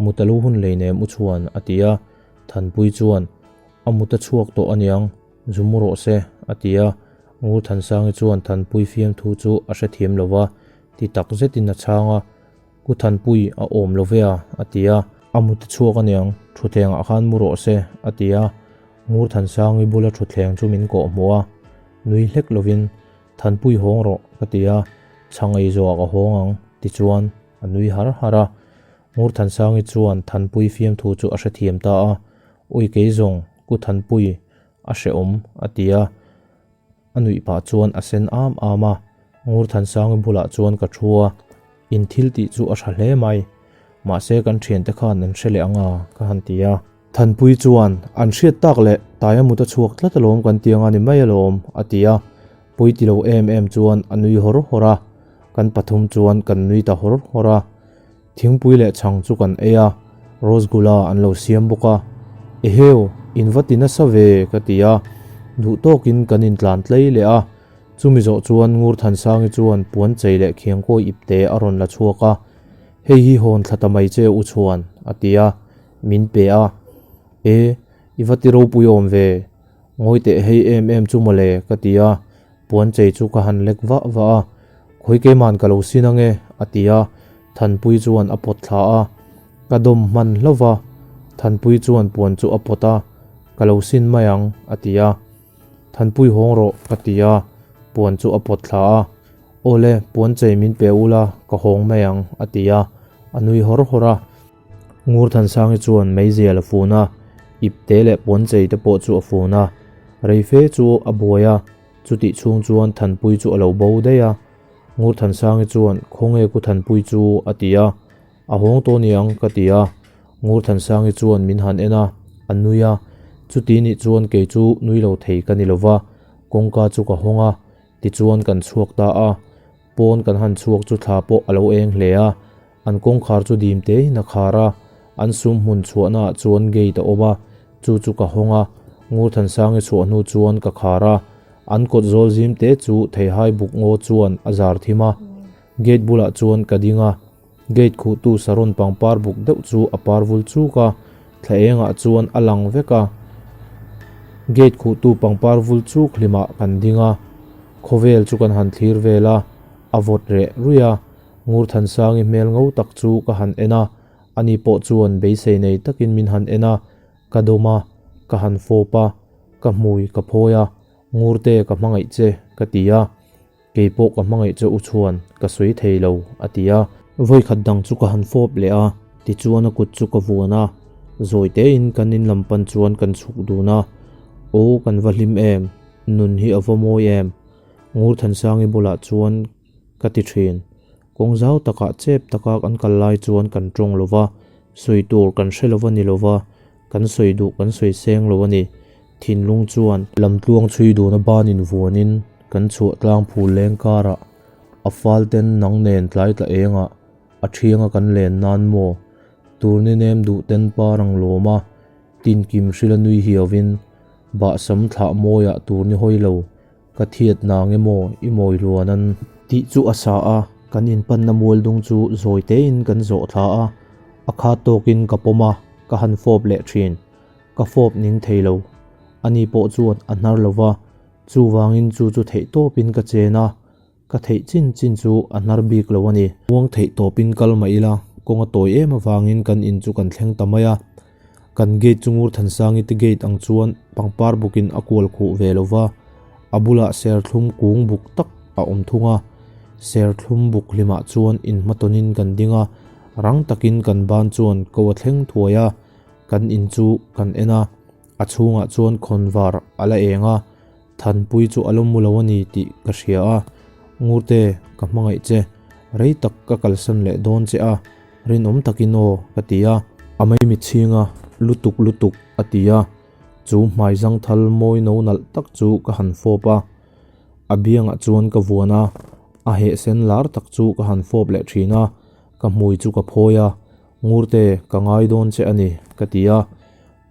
mut a lo hun hleinem u chhuan a ti a, Thanpui chuan a mut a chhuak tawh aniang. Zu mu rawh se, a ti a. Ngurthansangi chuan Thanpui fiamthu chu a hrethiam lo va, ti tak zetin a chhang a. Ku Thanpui, a awm lo ve a, a ti a. A mut a chhuak aniang, thutthlengah khan mu rawh se, a ti a. Ngurthansangi bula thutthleng chu min kawh hmuh a. Nui hlek lovin, Thanpui hawng rawh, ka ti a. Chhang ei zawhah ka hawng ang, tichuan a nui har har a. Ngurthansangi chuan Thanpui fiamthu chu a hrethiam ta a. Ui kei zawng, Ku Thanpui, a hrehawm, a ti a. A nuih pah chuan a sen am am a. Ngurthansangi bulah chuan ka thu a, In thil tih chu a tha hle mai. Mahse kan thiante khan an hre leh ang a, ka han ti a. Thanpui chuan, An hriat tak leh taia mut a chhuak tlat alawm kan ti anga ni mai alawm, a ti a. Pui ti lo em em chuan a nui hawr hawr a. Kan pathum chuan kan nui ta hawr hawr a. Thingpui leh chhang chu kan ei a, Rosgula an lo siam bawk a. Eheu, in va ti nasa ve, ka ti a. Duh tawkin kan intlan tlei leh a. Chumi zawh chuan Ngurthansangi chuan puan chei leh khiangkawi ipte a rawn la chhuak a. Hei hi hawn thla ta mai che u chhuan, a ti a. Min pe a. E, i va ti ropui awm ve. Ngawi teh hei em em chu mawle, ka ti a. Puan chei chu ka han lek vah vah a, Khawi keiman ka lo sin ange, a ti a, Thanpui chuan a pawt thla a. Ka dawm hman hlauh va, Thanpui chuan puan chu a pawt a, Ka lo sin mai ang, a ti a. Thanpui hawng rawh, ka ti a, puan chu a pawt thla a. Awle, puan chei min pe ula, ka hawng mai ang, a ti a, a nui hawr hawr a. Ngurthansangi chuan meizial a fun a, ipte leh puanchei te pawh chu a fun a. Reife chu a buai a, chutih chhung chuan Thanpui chu a lo bo daih a. Ngurthansangi chuan, Khawnge ku Thanpui chu? a ti a. A hawng tawh niang ka ti a. Ngurthansangi chuan min han en a, A nui a, chuti nih chuan kei chu nui lo thei ka ni lo va, kawngka chu ka hawng a, tichuan kan chhuak ta a. Pawn kan han chhuak chu thla pawh a lo eng hle a, an kawngkhar chu dim tein a khar a, an sum hmun chhuahnaah chuan gate a awm a, chu chu ka hawng a, Ngurthansangi chhuah hnu chuan ka khar a, an kawt zawl zim te chu theihai buk ngaw chuan a zar thim a, gate bulah chuan ka ding a, gate khuhtu saron pangpar buk deuh chu a par vul chuk a, thla engah chuan a lang vek a, gate khuhtu pangpar vul chuk hlimah kan ding a, khawvel chu kan han thlir vel a, a vawt reh ruih a, Ngurthansangi hmel ngo tak chu ka han en a, ani pawh chuan beisei nei takin min han en a, ka dawm a, ka han fawp a, ka hmui ka phawi a, Ngurte ka hmangaih che ka ti a. Kei pawh ka hmangaih che u chuan ka sawi thei lo, a ti a. Vawikhat dang chu ka han fawp leh a, tichuan a kut chu ka vuan a. Zawi tein kan in lam pan chuan kan chhuk dun a. Aw kan va hlim em, nun hi a va mawi em? Ngurthansangi bulah chuan ka ti thin. Kawng zau takah chep taka kan kal lai chuan kan tawng lo va, sawi tur kan hre lo va ni lo va, Kan sawi duh kan sawi seng lo a ni. Thinlung chuan. Lamtluang chhui duna banin vuanin kan chhuah tlang phul leng karah a fal ten nang nen tlai tla engah a thianga kan len nan maw? Turni nem duh ten par ang lawm a, tinkim hrila nui hiauin bahsam thlah mawiah turni hawi lo Ka thiat nang emaw i mawi luan an. Tih chu a sa a, kan inpanna mual dung chu zawi tein kan zawh thla a, a khat tawkin ka pawm a, ka han fawp leh thin. Ka fawp ning thei lo. Ani pawh chuan a hnar lo va, chuvangin chu chu theih tawpin ka chen a, ka theih chin chin chu a hnar bik lo a ni. Muang theih tawpin kal mah ila, kawng a tawi em avangin kan in chu kan thleng ta mai a. Kan gate chu Ngurthansangi te gate ang chuan pangpar bukin a kual khuh ve lo va, a bulah serthlum kung buk tak a awm thung a. Serthlum buk hlimah chuan inhmatawnin kan ding a, rang takin kan ban chuan ko a thleng thuai a, kan in chu kan en a, a chhungah chuan khawnvar a la eng a, Thanpui chu a lo mu lo a ni tih ka hria a, Ngurte, ka hmangaih che, rei tak ka kalsan leh dawn che a, rinawm takin aw, ka ti a. A maimit chhing a, lutuk lutuk, a ti a, chu hmai zangthal mawi no nalh tak chu ka han fawp a, a biangah chuan ka vuan a, a heh sen lar tak chu ka han fawp leh thin a, ka hmui chu ka phawi a, Ngurte, ka ngai dawn che a ni, ka ti a,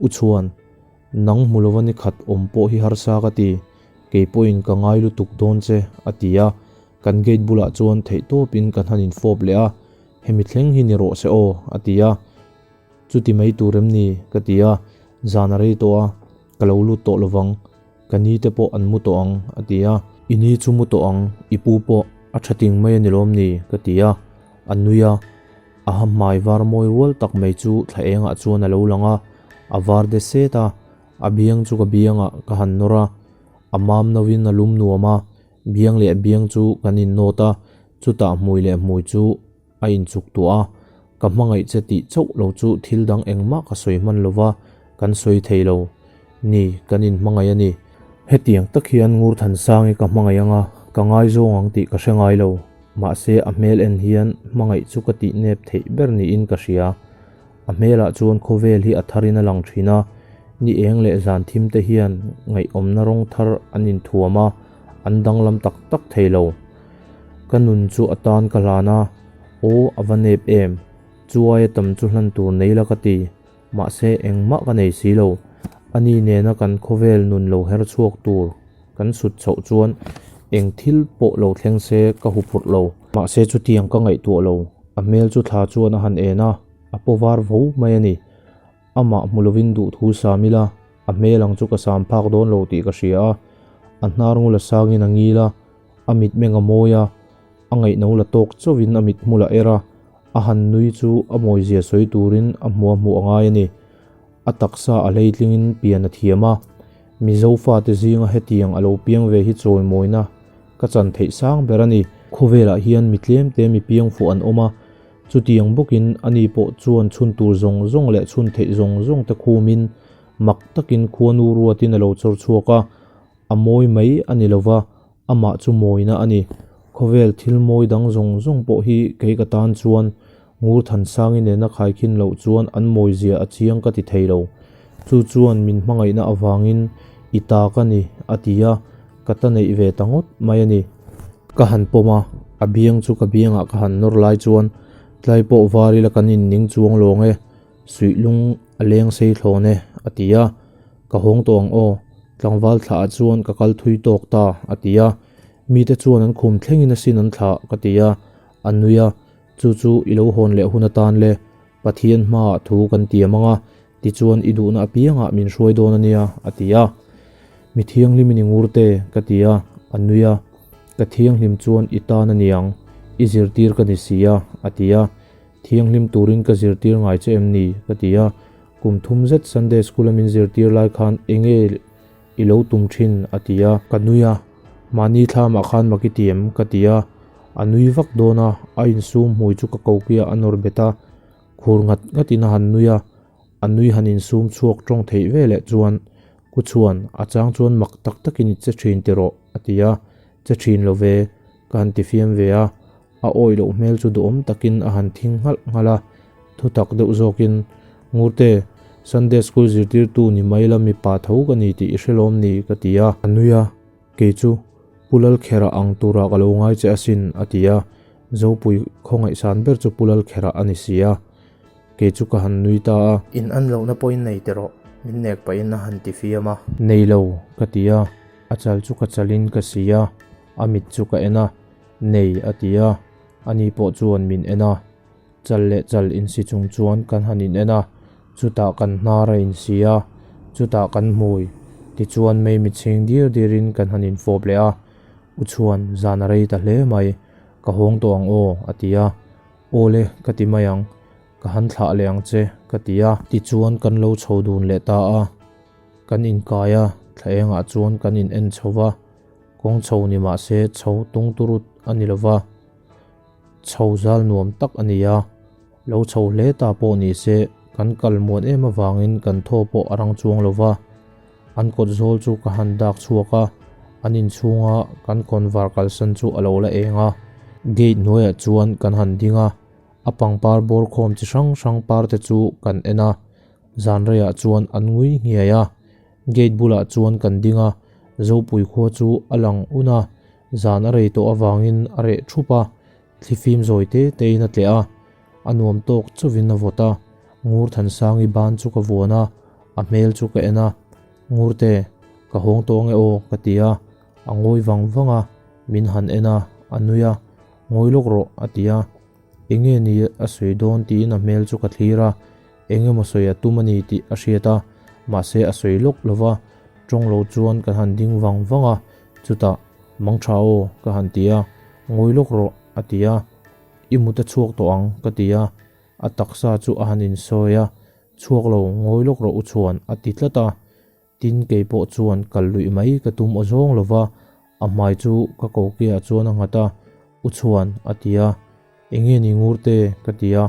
U Chhuan, Nang hmu lova ni khat awm pawh hi harsa ka ti, kei pawhin ka ngai lutuk dawn che, a ti a. Kan gate bulah chuan theih tawpin kan han infawp leh a, Hemi thleng hi ni rawh se aw, a ti a. Chuti mai tur em ni? ka ti a. Zan a rei tawh a, ka lo lut tawh lovang, ka ni te pawh an mu tawh ang, a ti a. I ni chu mu tawh ang, i pu pawh a tha ting mai a ni lawm ni? ka ti a. A nui a. A ha hmai var mawi rual tak mai chu thla engah chuan a lo lang a, a var de set a, a biang chu ka biangah ka han nawr a, a mam novin a lum nuam a, biang leh biang chu kan innawt a, chutah hmui leh hmui chu a inchuk tuah a, ka hmangaih che tih chauh lo chu thil dang engmah ka sawi hman lova, kan sawi thei lo. Ni, kan inhmangaih a ni. Hetiang tak hian Ngurthansangi ka hmangaih ang a, ka ngaizawng ang tih ka hre ngai lo. Mahse a hmel en hian hmangaih chu ka tih nep theih ber niin ka hria. A hmelah chuan khawvel hi a tharin a lang thin a, ni eng leh zan thim te hian ngaihawmna rawng thar an inthuam a, an danglam tak tak thei lo. Ka nun chu a tan ka hlan a, aw a va nep em, chu aia tam chu hlan tur nei la ka ti. Mahse engmah ka nei si lo. Ani nena kan khawvel nun lo her chhuak tur kan sut chhoh chuan eng thil pawh lo thleng se ka hu phurh lo. Mahse chutiang ka ngaihtuah lo. A hmel chu thla chuan a han en a, a paw var vo mai a ni. Amah hmu lovin duhthu sam ila, a hmel ang chu ka sam phak dawn lo tih ka hria a. A hnar ngul a sangin a ngil a, a mitmeng a mawi a, a ngaihno la tawk chauhin a mithmul a er a. A han nui chu a mawizia sawi turin a hmuh a hmuh a ngai a ni. A taksa a hleitlingin pian a thiam a, Mizo fate zinga hetiang a lo piang ve hi chawimawina ka chan theih sang ber a ni. Khawvelah hian mi tlemte mi piang fuh an awm a, chutiang bawkin ani pawh chuan chhun tur zawng zawng leh chhun theih zawng zawng te khumin mak takin khuanu ruatin a lo chawr chhuak a, a mawi mai a ni lova, Amah chu mawina a ni. Khawvel thil mawi dang zawng zawng pawh hi kei ka tan chuan Ngurthansangi nena khaikhin loh chuan an mawizia a chiang ka ti thei lo. Chu chuan min hmangaihna avangin i ta ka ni a ti a, ka ta neih ve ta ngawt mai a ni. Ka han pawm a, a biang chu ka biangah ka han nawr lai chuan tlai pawh var ila kan inning chuang lawng e, suih lung a leng sei thlawn e a ti a, ka hawng tawh ang aw, tlangval thlaah chuan ka kal thui tawk ta a ti a, mite chuan an khum thlengin asin an thlah ka ti a, a nui a, chu chu i lo hawn leh hun atan le, Pathian hmaah thu kan tiam ang a, tichuan i duhna apiangah min hruai dawn a nia, a ti a. Mi thianghlim i ni ngur te, ka ti a, a nui a. Ka thianghlim chuan i tan a niang, i zirtir ka ni si a, a ti a. Thianghlim turin ka zirtir ngai che em ni? ka ti a. Kum thum zet Sunday School-a min zirtir lai khan enge i lo tum thin? a ti a. Ka nui a, Mahni thlamah khan mak i ti em? ka ti a. A nui vak dawn a, a insum hmui chu ka kokiah a nawr bet a, khur nghat nghatin a han nui a, a nui han insum chhuak tawng theih ve leh chuan, Ku chhuan, a chang chuan mak tak takin i che thin tiraw? a ti a, Che thin lo ve, ka han ti fiam ve a, a awih loh hmel chu duhawm takin a han thing nghalh nghalh a, thutak deuh zawkin, Ngurte, Sunday School zirtirtu ni mai la mipa tho ka ni tih i hre lawm ni? ka ti a, a nui a. Kei chu Pu Lalkherah ang turah ka lo ngai che asin, a ti a. Zopui khawngaihsan ber chu Pu Lalkherah a ni si a. Kei chu ka han nui ta a. In an lohna pawhin nei ti rawh, min nek pahin a han ti fiam a. Nei lo, ka ti a. A chal chu ka chalin ka si a, a mit chu ka en a. Nei, a ti a. Ani pawh chuan min en a. Chal leh chal insi chung chuan kan han in en a, chutah kan hnar a insi a, chutah kan hmui, tichuan mei mitchhing dir dirin kan han infawp leh a, U chhuan, zan a rei ta hle mai, ka hawng tawh ang aw, a ti a, Aw le, ka ti mai ang, ka han thlah leh ang che, ka ti a. Tichuan kan lo chho dun leh ta a, kan inkai a, thla engah chuan kan in en chho va, kawng chho ni mah se chho tung turut a ni lo va. Chho zal nuam tak a ni a, lo chho hle ta pawh ni se kan kal muan em avangin kan thaw pawh a rang chuang lo va. An kawt zawl chu ka han dak chhuak a, an inchhunga kan kawnvar kalsan chu a lo la eng a. Gate hnuaiah chuan kan han ding a, a pangpar bawr khawm chi hrang hrang par te chu kan en a, zan reiah chuan an ngui nghiai a. Gate bulah chuan kan ding a, Zopui khua chu a lang un a, Zan a rei tawh avangin a reh thup a, thlifim zawi te tein a tleh a, a nuam tawk chauhin a vawt a, Ngur Thansangi ban chu ka vuan a, a hmel chu ka en a, Ngurte, ka hawng tawh ange aw, ka ti a, a ngawi vang vang a, min han en a, a nui a, Ngawi lawk rawh, a ti a, enge ni a sawi dawn tiin a hmel chu ka thlir a, eng emaw sawi a tum a ni tih a hriat a, mahse a sawi lawk lova, tawng lo chuan kan han ding vang vang a, Chutah, Mang tha aw, ka han ti a, Ngawi lawk rawh, a ti a. I mut a chhuak tawh ang, ka ti a. A taksa chu a han insawi a, Chhuak lo, ngawi lawk rawh u chhuan, a ti tlat a. Tin, kei pawh chuan kal luih mai ka tum aw zawng lo va, a hmai chu ka kokiah chuan a nghat a, U chhuan, a ti a. Enge ni ngur te? ka ti a,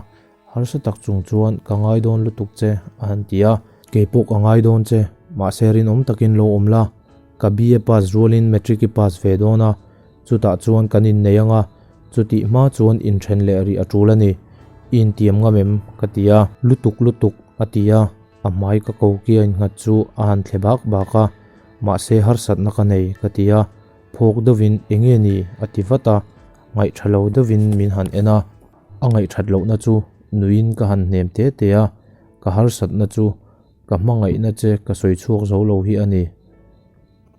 harsa tak chung chuan ka ngai dawn lutuk che a han ti a. Kei pawh ka ngai dawn che, mahse rinawm takin lo awm la, ka BA pass rualin matric i pass ve dawn a, chutah chuan kan innei ang a, chutih hma chuan inthen leh rih a tul a ni, i intiam ngam em? ka ti a. Lutuk lutuk a ti a, a hmai ka kokia innghat chu a han thle bak bak a, mahse harsatna ka nei ka ti a. Phawk deuhin enge ni a ti vat a, ngaihtha lo deuhin min han en a, a ngaihthat lohna chu nuiin ka han hnem te te a, ka harsatna chu ka hmangaihna che ka sawi chhuak zo lo hi a ni.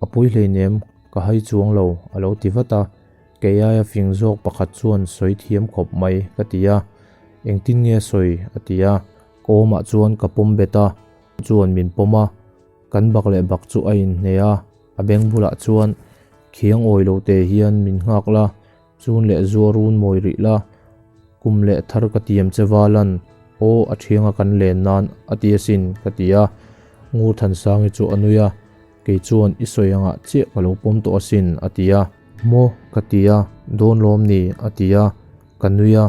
A pawi hleinem ka hai chuang lo a lo ti vat a, kei aia fing zawk pakhat chuan sawi thiam khawp mai ka ti a, engtin nge sawi a ti a, ka awmah chuan ka pawm bet a, chuan min pawm a. Kan bak leh bak chu a inhne a, a beng bulah chuan khiang awi lo te hian min nghak la, chun leh zua run mawi rih la, kum leh thar ka tiam che va lan, aw a thianga kan len nan a ti asin ka ti a, Ngur Thansangi chu a nui a, kei chuan i sawi angah chiah ka lo pawm tawh asin a ti a. Maw ka ti a, dawn lawm ni a ti a, ka nui a,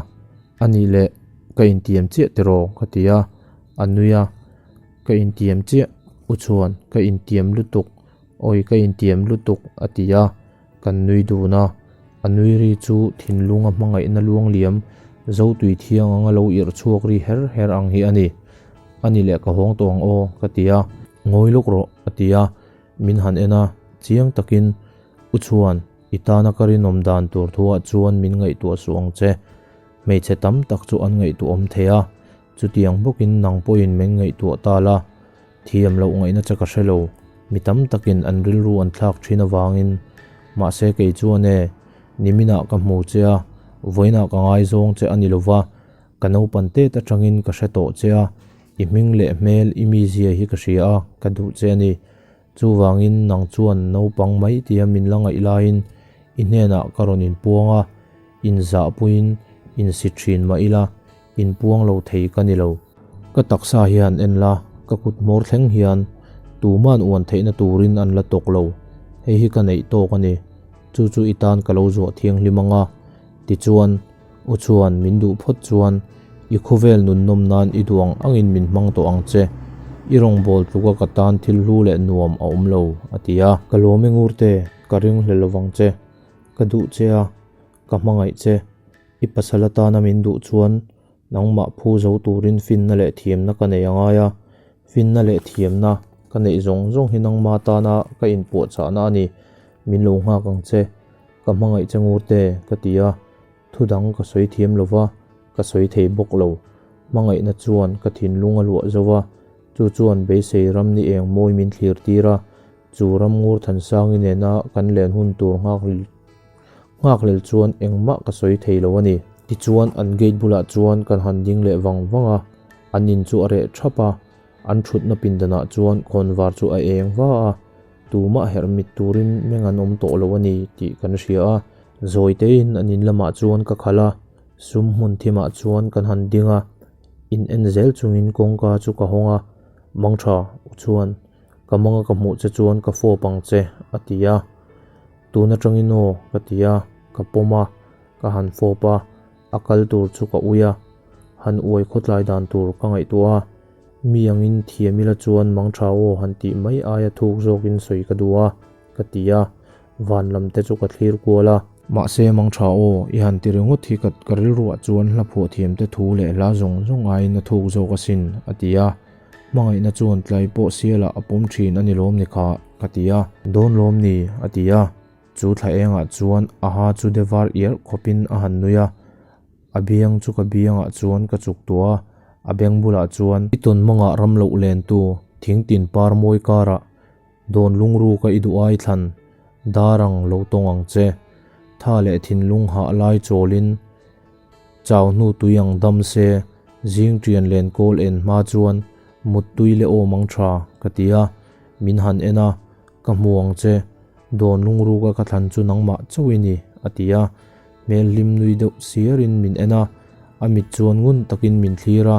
anih leh ka intiam chiah tiraw ka ti a, a nui a. Ka intiam chiah, U chuan ka intiam lutuk, awi ka intiam lutuk a ti a, kan nui dun a. A nui ri chu thinlunga hmangaihna luang liam, Zotui thiang anga lo irh chhuak ri her her ang hi a ni. Ani leh ka hawng tawh ang aw, ka ti a. Ngawi lawk rawh, a ti a. Min han en a, chiang takin, U Chhuan, i tana ka rinawm dan tur thuah chuan min ngaihtuah suh ang che. Hmeichhe tam tak chu an ngaihtuahawm thei a, chutiang bawkin nang pawhin min ngaihtuah ta la. Thiam loh ngaihna che ka hre lo, mi tam takin an rilru an thlak thin avangin. Mahse kei chuan e, niminah ka hmu che a, vawiinah ka ngaizawng che a ni lo va, ka naupan tet atangin ka hre tawh che a, i hming leh hmel i mizia hi ka hria a, ka duh che a ni. Chuvangin nang chuan naupang mai tia min la ngaih laiin i hnenah ka rawn inpuang a, inzahpuiin insi thin mah ila, inpuang lo thei ka ni lo. Ka taksa hian en la, ka kut hmawr thleng hian tuman uan theihna turin an la tawk lo, hei hi ka neih tawk a ni, chu chu i tan ka lo zuah thianghlim ang a, tichuan, U chuan min duh phawt chuan i khawvel nunnawm nan i duh ang angin min hmang tawh ang che, i rawngbâwl tluka ka tan thil hlu leh nuam a awm lo, a ti a. Ka lawm i ngurte, ka ring hle lovang che, ka duh che a, ka hmangaih che, i pasal atana min duh chuan nangmah phu zo turin finna leh thiamna ka nei a ngai a, finna leh thiamna ka neih zawng zawng hi nangma tana ka inpuahchahna a ni, min lo nghak ang che. Ka hmangaih che ngurte, ka ti a, thu dang ka sawi thiam lo va, ka sawi thei bawk lo. Hmangaihna chuan ka thinlung a luah zo va, chu chuan beisei ram ni eng mawi min thlir tir a, chu ram ngur Thansangi nena kan len hun tur nghakhlel chuan engmah ka sawi thei lo a ni. Tichuan an gate bulah chuan kan han ding leh vang vang a, an in chu a reh thap a, an thutna pindanah chuan khawnvar chu a eng va a, Tumah herh mit turin meng an awm tawh lo a ni tih kan hria a, zawi tein an in lamah chuan ka khalh a, sum hmun thimah chuan kan han ding a, in en zel chungin kawngka chu ka hawng a, Mangtha, u chuan, ka manga ka hmuh che chuan ka fawp ang che, a ti a. Tun atangin aw, ka ti a, ka pawm a, ka han fawp a, a kal tur chu ka ui a, han uai khawtlai dan tur ka ngaihtuah a. Mi angin thiam ila chuan mangtha aw han tih mai aia thuk zawkin sawi ka duh a, ka ti a, van lam te chu ka thlir kual a. Mahse mangtha aw i han ti ringawt hi ka ka rilruah chuan hla phuah thiam te thu leh hla zawng zawng aiin a thuk zawk asin, a ti a. Hmangaihna chuan tlai pawh sialah a pawm thin a ni lawm ni kha, ka ti a. Dawn lawm ni, a ti a. Chu thla engah chuan a ha chu de var iarh khawpin a han nui a. A biang chu ka biangah chuan ka chuk tuah a, a beng bulah chuan. I tawn mawngah ram loh lentu thing tin par mawi karah dawn lungru ka i duh ai thlan dar ang lo tawng ang che. Tha leh thinlung hah lai chawlin chau hnu tui ang dam se zing ṭian len kawl en hma chuan mut tui leh awm ang ṭha ka ti a, min han en a, ka hmu ang che dawn lungru ka ka thlan chu nangmah chauh i ni a ti a. Hmel hlim nui deuh siarin min en a, a mit chuan ngun takin min thlir a.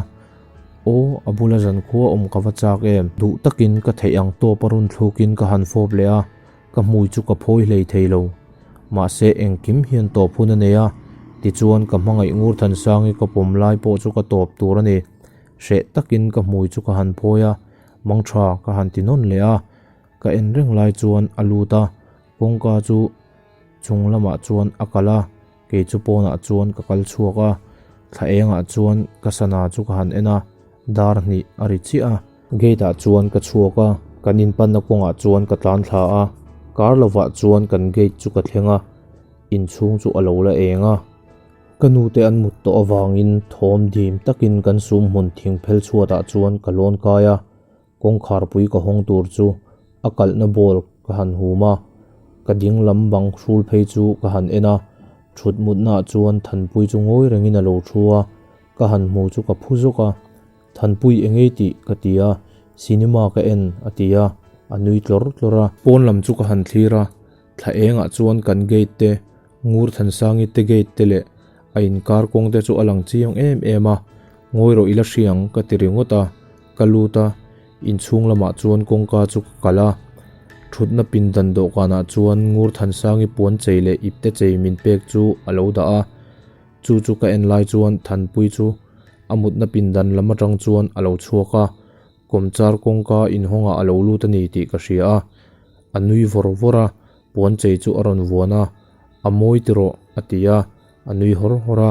Aw, a bula zankhua awm ka va chak em? Duh takin ka theih ang tawp a rawn thlukin ka han fawp leh a, ka hmui chu ka phawi hlei thei lo. Mahse, engkim hian tawp hun a nei a, tichuan ka hmangaih ngur Thansangi ka pawm lai pawh chu ka tawp tur a ni. Hreh takin ka hmui chu ka han phawi a, mangtha ka han ti nawn leh a. Ka en reng lai chuan a lut a, kawngka chu Chung lamah chuan a kal a, kei chu pawnah chuan ka kal chhuak a, thla engah chuan ka sana chu ka han en a, dar hnih a ri chiah a. Gate ah chuan ka chhuak a, kan inpanna kawngah chuan ka tlan thla a, kar lovah chuan kan gate chu ka thleng a, inchhung chu a lo la eng a. Ka nute an mut tawh avangin thawm dim takin kan sum hmun thing phel chhuatah chuan ka lawn kai a, Kawngkharpui ka hawng tur chu a kalhna ball ka han hum a, ka ding lam bang hrul phei chu ka han en a, thut mutnaah chuan Thanpui chu ngawi rengin a lo thu a, ka han hmu chu ka phu zawk a, Thanpui engei tih ka ti a, cinema ka en a ti a, a nui tlawr tlawr a. Pawn lam chu ka han thlir a, thla engah chuan kan gate te, Ngur Thansangi te gate te leh a inkar kawng te chu a lang chiang em em a, ngawi rawh ila hriang ka ti ringawt a, ka lut a, inchhung lamah chuan kawngka chu ka kalh a, thutna pindan dawhkanah chuan Ngur Thansangi puan chei leh ipte chei min pek chu a lo dah a, chu chu ka en lai chuan Thanpui chu a mutna pindan lam atang chuan a lo chhuak a, kawmchar kawngka inhawngah a lo lut a ni tih ka hria a, a nui vawr vawr a, puan chei chu a rawn vuan a, A mawi ti rawh a ti a, a nui hawr hawr a,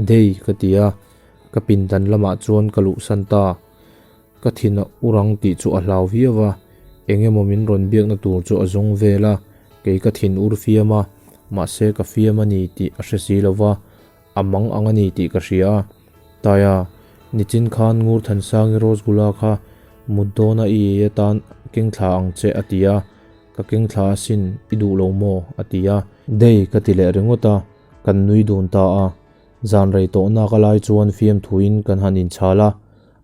Dei ka ti a, ka pindan lamah chuan ka luhsan ta. Ka thin a ur ang tih chu a hlau viau a, eng emaw min rawn biakna tur chu a zawng vel a, kei ka thin ur fiam a, mahse ka fiam a ni tih a hre si lo va, a mang ang a ni tih ka hria a. Taia, nichin khan Ngurthansangi Rosgula kha mut dawna i ei atan keng thla ang che a ti a, ka keng thla asin i duh lo maw? a ti a. Dei ka ti leh ringawt a, kan nui dun ta a. Zan rei tawh nak a lai chuan fiamthuin kan han inchhal a,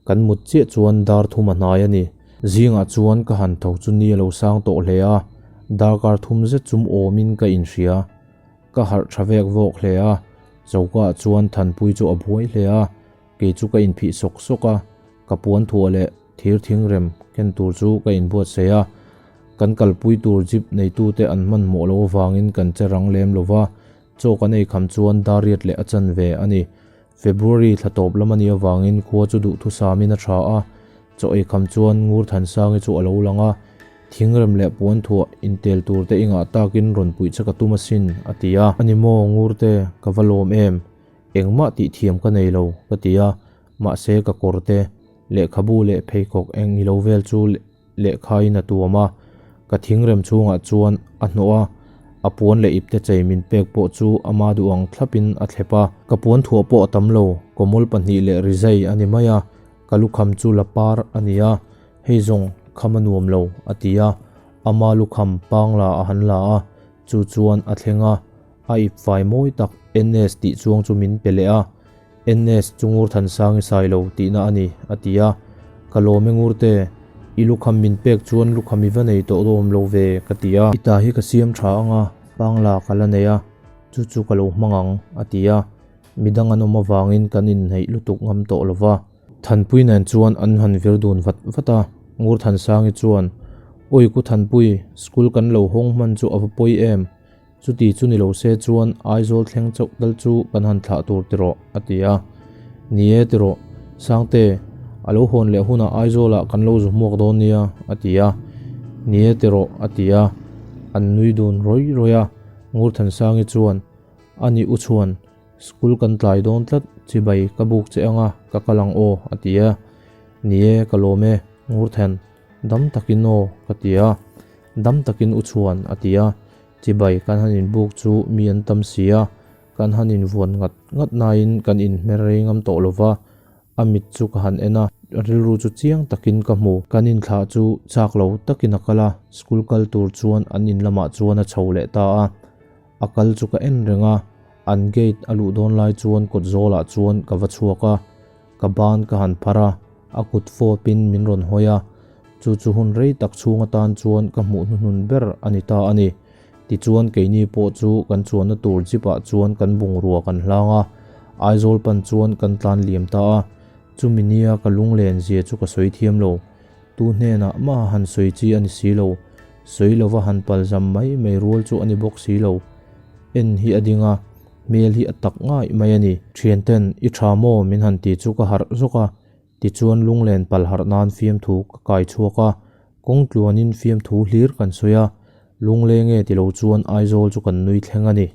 kan mut chiah chuan dar thum a hnai a ni. Zingah chuan ka han tho chu ni a lo sang tawh hle a, darkar thum zet chum awmin ka inhria. Ka harh tha vek vawk hle a, choka ah chuan Thanpui chu a buai hle a, kei chu ka inphih sawk sawk a, ka puan thuah leh thir thingrem ken tur chu ka inbuatsaih a, kan kalpui tur jeep neitute an hmanhmawh loh avangin kan che rang lem lo va, chaw kan ei kham chuan dar riat leh a chan ve a ni. February thla tawp lam a nih avangin khua chu duhthusamin a tha a, chaw ei kham chuan Ngur Thansangi chu a lo lang a, Thingrem leh puan thuah intel tur te i ngah takin rawn puih che ka tum asin, a ti a. Ani maw Ngurte, ka va lawm em? Engmah tih thiam ka nei lo, ka ti a, mahse ka kawr te, lehkhabu leh pheikhawk eng i lo vel chu lehkhain a tuam a, ka thingrem chhungah chuan a hnawh a, a puan leh ipte chei min pek pawh chu ama duh ang thlapin a thlep a. Ka puan thuah pawh a tam lo, kawmawl pahnih leh rizai a ni mai a, ka lukham chu la par a ni a, hei zawng kham a nuam lo a ti a, ama lukham pangla a han la a, chu chuan a thleng a, a ip fai mawi tak NS tih chuang chu min pe leh a. NS chu Ngurthansang i sai lo tihna a ni, a ti a. Ka lawm e Ngurte, i lukham min pek chuan lukham i va nei tawh dawm lo ve, ka ti a. I ta hi ka siam tha ang a, pangla ka la nei a, chu chu ka lo hmang ang, a ti a. Midang an awm avangin kan inhneih lutuk ngam tawh lo va. Thanpui nen chuan an han vir dun vat vat a, Ngurthansangi chuan, Awi ku Thanpui, school kan lo hawng hman chu a va pawi em? Chuti chu ni lo se chuan Aizawl thleng chauh tal chu kan han thlah tur ti rawh, a ti a. Ni e ti rawh, Sangte, a lo hawn leh hunah Aizawlah kan lo zu hmuak dawn nia, a ti a. Ni e ti rawh, a ti a. An nui dun rawih rawih a. Ngurthansangi chuan, A nih u chhuan, school kan tlai dawn tlat, chibai ka buk che anga ka kal ang aw, a ti a. Ni e, ka lawm e, Ngurthan, dam takin aw, ka ti a. Dam takin u chhuan, a ti a. Chibai kan han inbuk chu mi an tam si a, kan han invuan ngat ngat nain kan inhmer rei ngam tawh lo va, a mit chu ka han en a, rilru chu chiang takin ka hmu. Kan inthlah chu chak lo takin a kal a, school kal tur chuan an in lamah chuan a chho leh ta a. A kal chu ka en reng a, an gate a luh dawn lai chuan kawt zawlah chuan ka va chhuak a, ka ban ka han phar a, a kut fawpin min rawn hawi a, chu chu hun rei tak chhung atan chuan ka hmuh hnuhnun ber a ni ta a ni. Tichuan keini pawh chu kan chuanna tur jeep ah chuan kan bungrua kan hlang a, Aizawl pan chuan kan tlan liam ta a, chumi nia ka lunglen zia chu ka sawi thiam lo. Tu hnenah mah han sawi chi a ni si lo, sawi lova han palzam mai mai rual chu a ni bawk si lo. En hi a ding a, hmel hi a tak ngai mai a ni. Thianten, I tha maw? min han ti chu ka harh zawk a, tichuan lunglen pal harh nan fiamthu ka kai chhuak a, kawng tluanin fiamthu hlir kan sawi a, lungleng e ti lo chuan Aizawl chu kan nui thleng a ni.